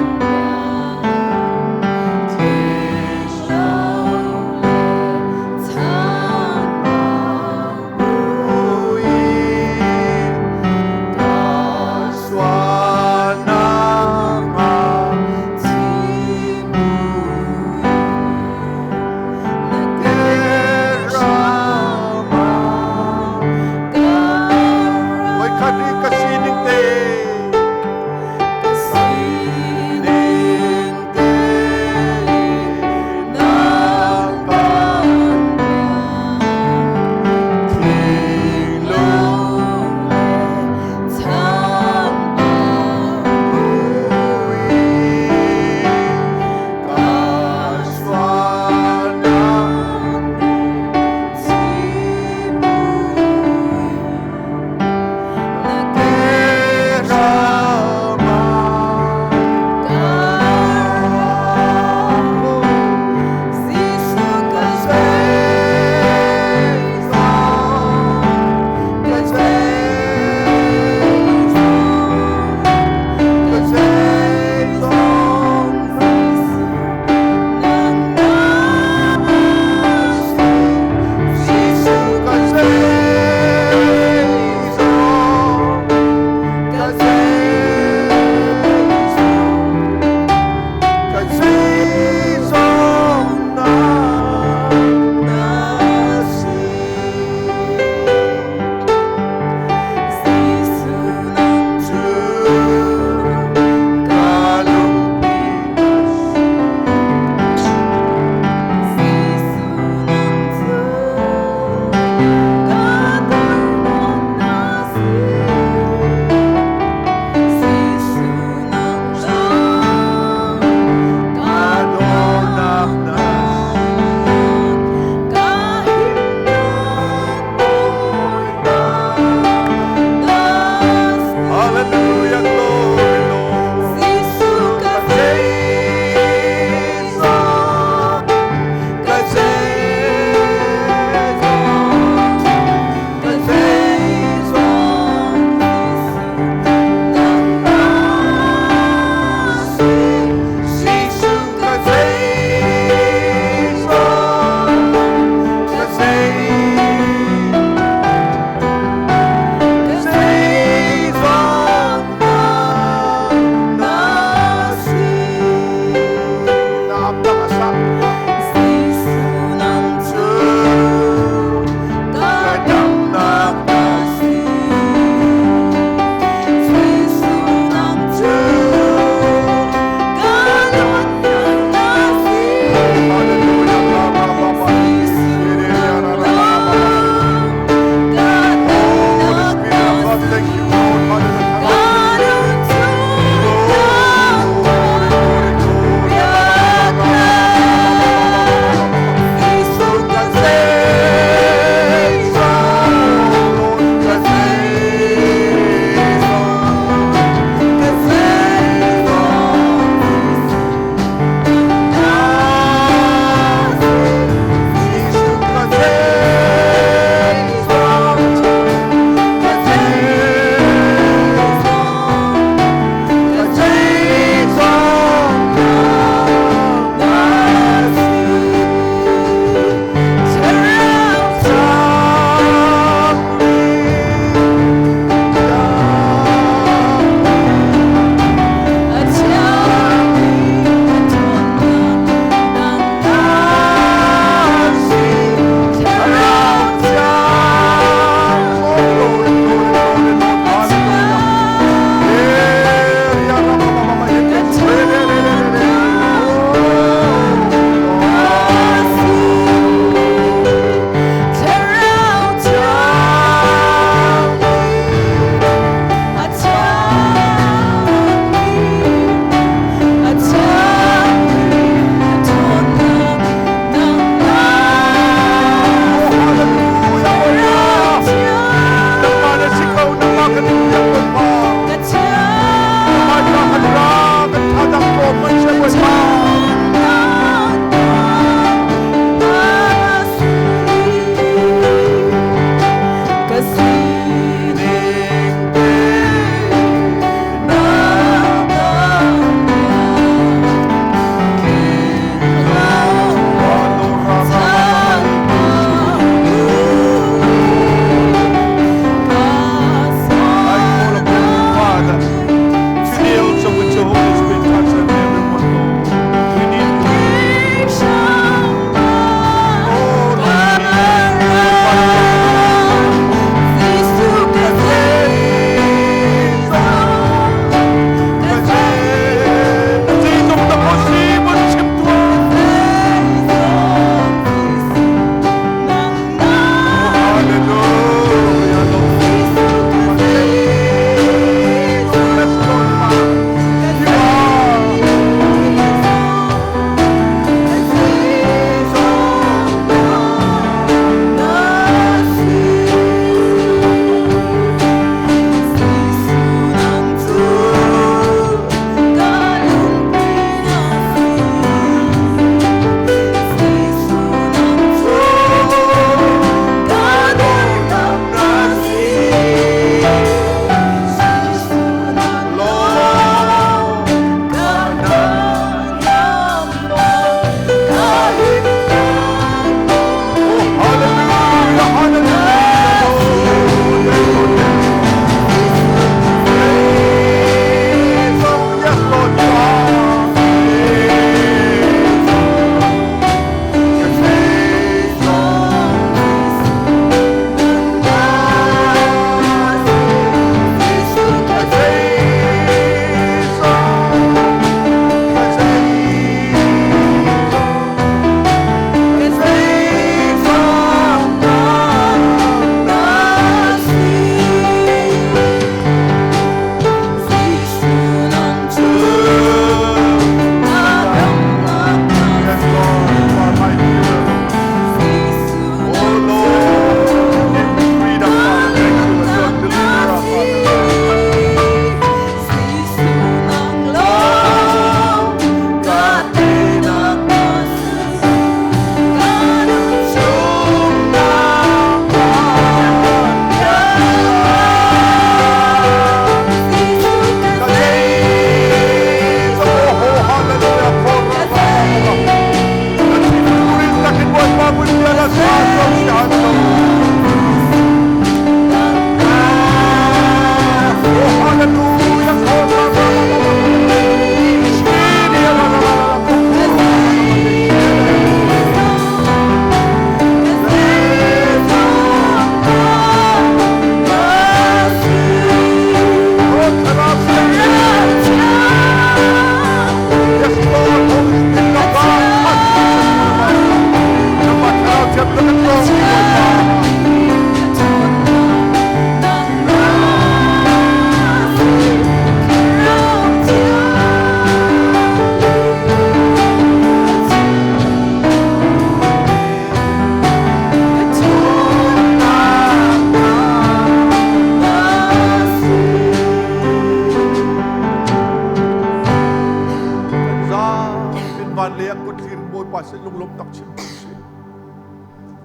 Bawipa sin lunglawmhnak chim ko sih.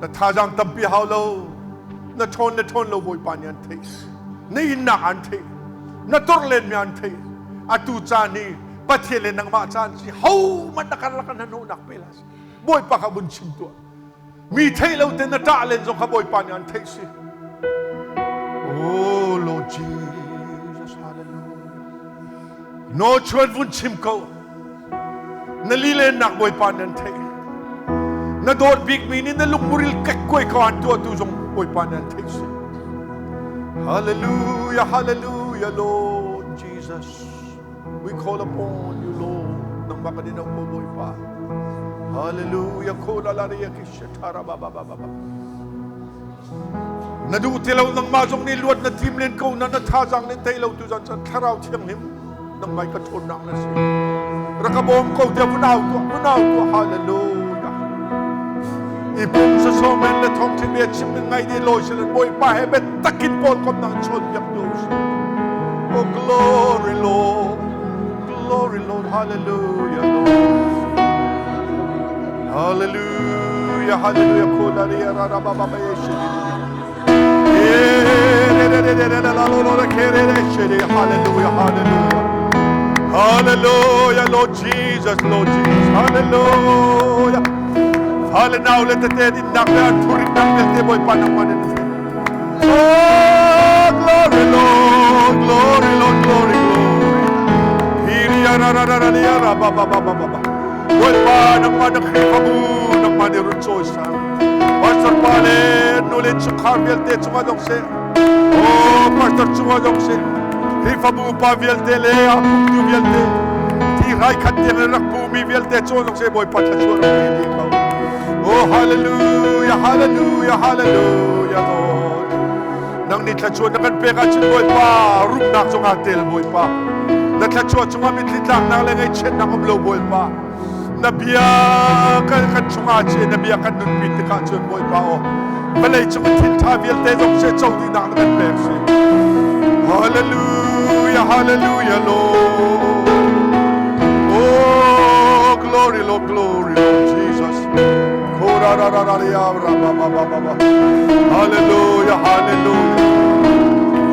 Na thazaang tampi hau lo. Na ṭhawn na ṭhawn lo Bawipa nih an theih. Na innak an theih. Na torh lenmi an theih. Atu caan hi Pathian le nangmah caan si hohmanh na karlak ah hnahnawhnak pe hlah sih. Bawipa kha vun chim tuah. Mi theih lo te na ṭah len zong kha Bawipa nih an theih si. Oh Lord Jesus, hallelujah. No chuan vun chim ko. Na lilennak Bawipa nih an theih. Na dawt bikmi nih na lungmuril kekkuai ko an tuahtu zong Bawipa nih an theih si. Hallelujah, hallelujah, Lord Jesus. We call upon you, Lord. Nangmah kan in auh ko, Bawipa. Hallelujah. Khola la ria ki shatara ba ba ba ba ba. Na duh ti lo nangmah zong nih luat na tim len ko na na thazaang nih tei lo tu zan chan thlarau thianghlim nangmah ka ṭhawnnak na si. Rak ka bawm ko tiah vun au tuah, vun au tuah. Hallelujah. I pum sasomen le thawngṭha bia chim in ngai dih lawi silan Bawipa he biatak in pawl komnak chawn piak tu si. Oh glory Lord, glory Lord, hallelujah Lord. Hallelujah, hallelujah, kula ria ra ra ba ba ba ye shi Hallelujah, hallelujah. Hallelujah, Lord Jesus, Lord Jesus, hallelujah. Fale nau le tete din nak le an thurin nak vialte Bawipa nangmah nih na Oh, glory, Lord, glory, Lord, glory, glory. Hiriya ra ra ra ra ra ra ba ba ba ba ba ba. Bawipa nangmah na Khrihfabu nangmah nih run cawi sang. Pastor pa le nu le chungkhar vialte cungah dong seh. Oh, pastor cungah dong seh. Khrihfabu pa vialte le a pumtu vialte thi rai khat tiang in rak pumi vialte cungah dong seh Bawipa thluachuah rak pe dih ko. Oh, hallelujah, hallelujah, hallelujah, Lord. Nang nih thluachuah na kan pek ahcun Bawipa rumnak zongah tel Bawipa. Na thluachuah cungah mitthli tlaknak le ngaihchiatnak um lo Bawipa. Na bia kan kan chungah che na bia kan nunpi tikah cun Bawipa aw vawlei cung thil ṭha vialte zong se co dihnak na kan pek si. Hallelujah, hallelujah, Lord. Oh, glory, Lord, glory, Lord Jesus. Hallelujah, hallelujah.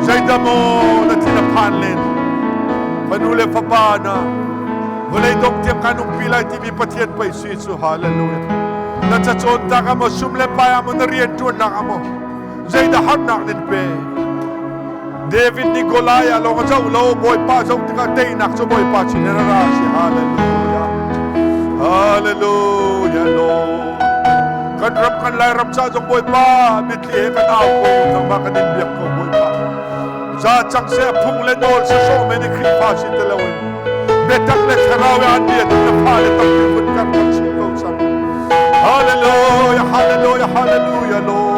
Zeidah maw na thin a phan len? Fanu le fapa na vawlei dong tiang kan umpi lai timi Pathian pei si cu hallelujah. Na cacawn tak ah maw sum le pai ah maw na rian ṭuannak ah maw zeidah harnak nin pe? David nih Goliath lawng a zoh lo Bawipa zoh tikah teinak cu Bawipa sin in a ra si hallelujah hallelujah Lord kan ram kan lai ram ca zong Bawipa mitthli he kan au ko nangmah kan in biak ko Bawipa za cang seh phung le nawl si sawh men i Khrihfa si ti loin biatak le thlarau an bia tu na fa le tampi vun kan kan chim ko cang hallelujah hallelujah hallelujah Lord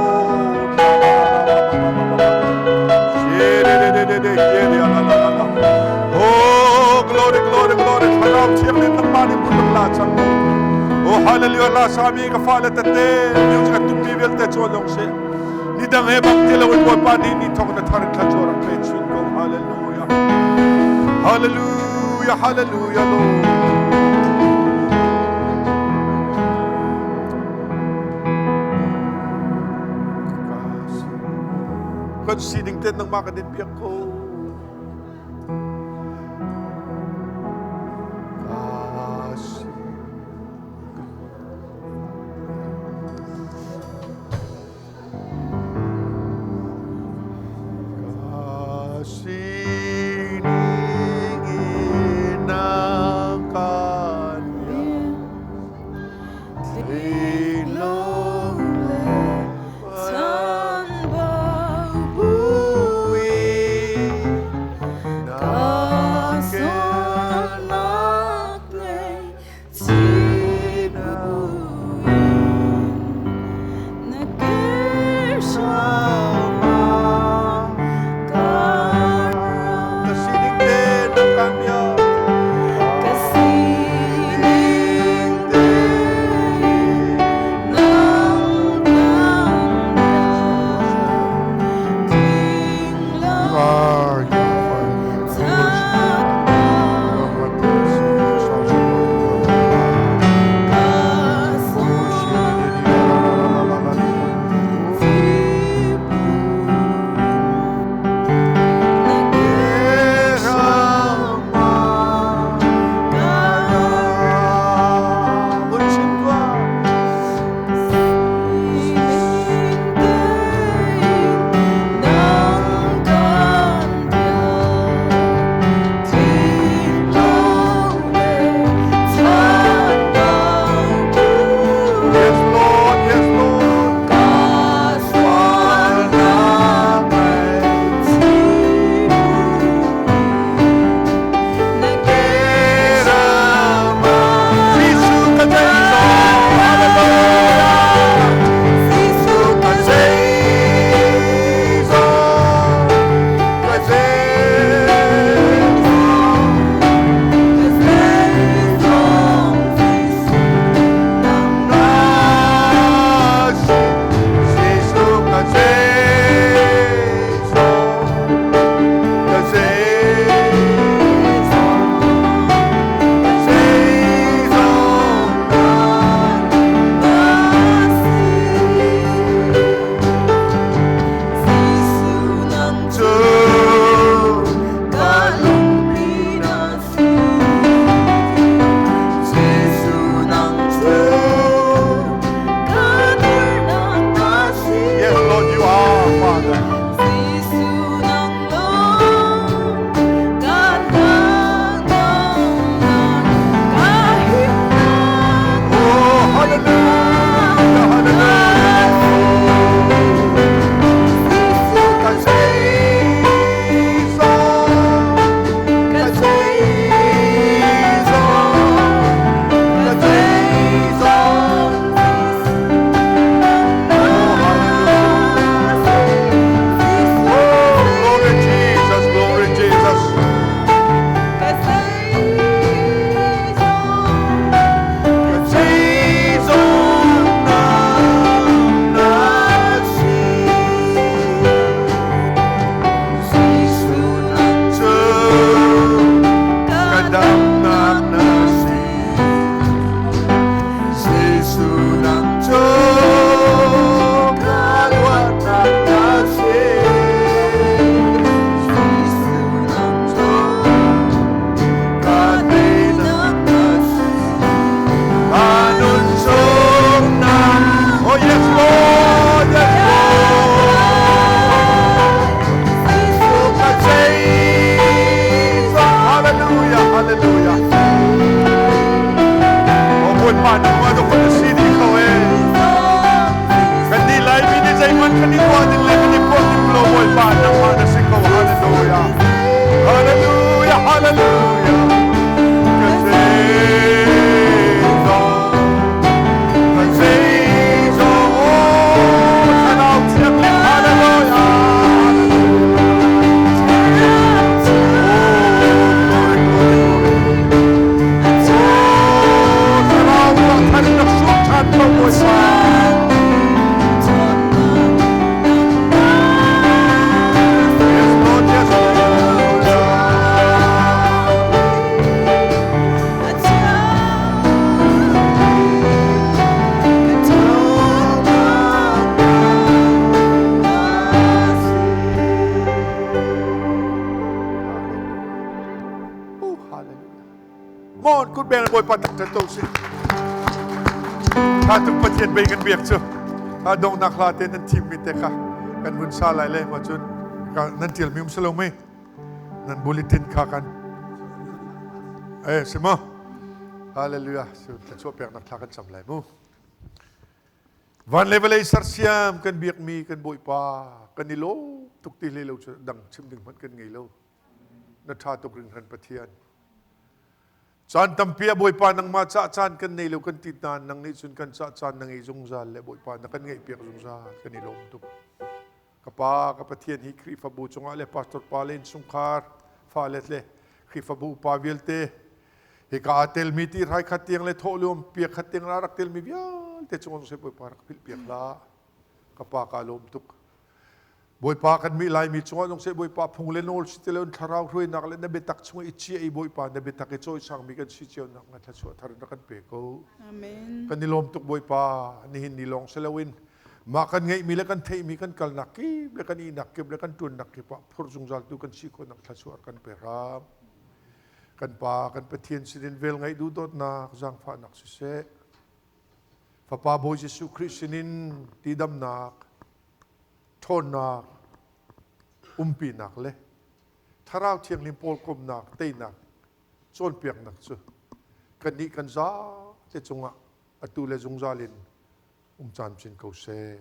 Oh, glory, glory, glory. Thlarau thianghlim nangmah nih mun la cang. Oh, hallelujah. La sami ka fale tete music a tummi vialte chuan dong se. Ni dang he bak ti lo in Bawipa nih ni thong na thar in thla chuah rak pe chin ko. Hallelujah. Hallelujah, hallelujah, Lord. Kan sining te nangmah kan in biak ko. Kasiningin ng kanya Ilong Kut beng Bawipa thangṭhat ko sih. Tha tuk Pathian bei kan biak cu. A donghnak hla te nan thimmi te kha kan vun sa lai le ma cun nan ṭialmi um si lo mi nan bulletin kha kan eh si maw Hallelujah thluachuah peknak thla kan cam lai mu Van le vawlei sersiam kan biakmi kan Bawipa kan i lawm tuk ti hlei lo cu dang chim ding hmanh kan ngei lo. Na ṭha tuk hringhran Pathian. Caan tampi ah Bawipa nangmah cah caan kan nei lo kan ti nain nang nih cun kan cah caan na ngei zungzal le Bawipa na kan ngeihpiak zungzal kan i lawm tuk. Ka pa, ka Pathian hi Khrihfabu cungah le pastor pa le innchungkhar fale le Khrihfabu upa vialte hika aa telmi ti hrai khat tiang le thawhlum piak khat tiang rak telmi vialte cungah seh Bawipa rak philh piak hlah. Ka pa ka lawm tuk. Bawipa kan mi Laimi cungah zong seh Bawipa phung le nawl si ti lo thlarau hruainak le na biatak chung i chia i Bawipa na biatak i cawisangmi kan si cio nak hnga thluachuah thar in rak kan pe ko. Amen. Kan i lawm tuk Bawipa nihin ni lawng si loin mah kan ngeihmi le kan theihmi kan kalnak kip le kan ihnak kip le kan ṭuannak kip ah phur zungzal tu kan si khawhnak thluachuah kan pe hram. Kan Pa kan Pathian sinin vel ngaih duhdawtnak zaangfahnak siseh Fapa Bawi Jesuh Khrih sinin tidamnak ṭhawnnak umpinak le Thlarau Thianghlim pawlkomnak teinak cawnpiaknak cu kannih kan zate cungah atu le zungzal in um camcin ko seh.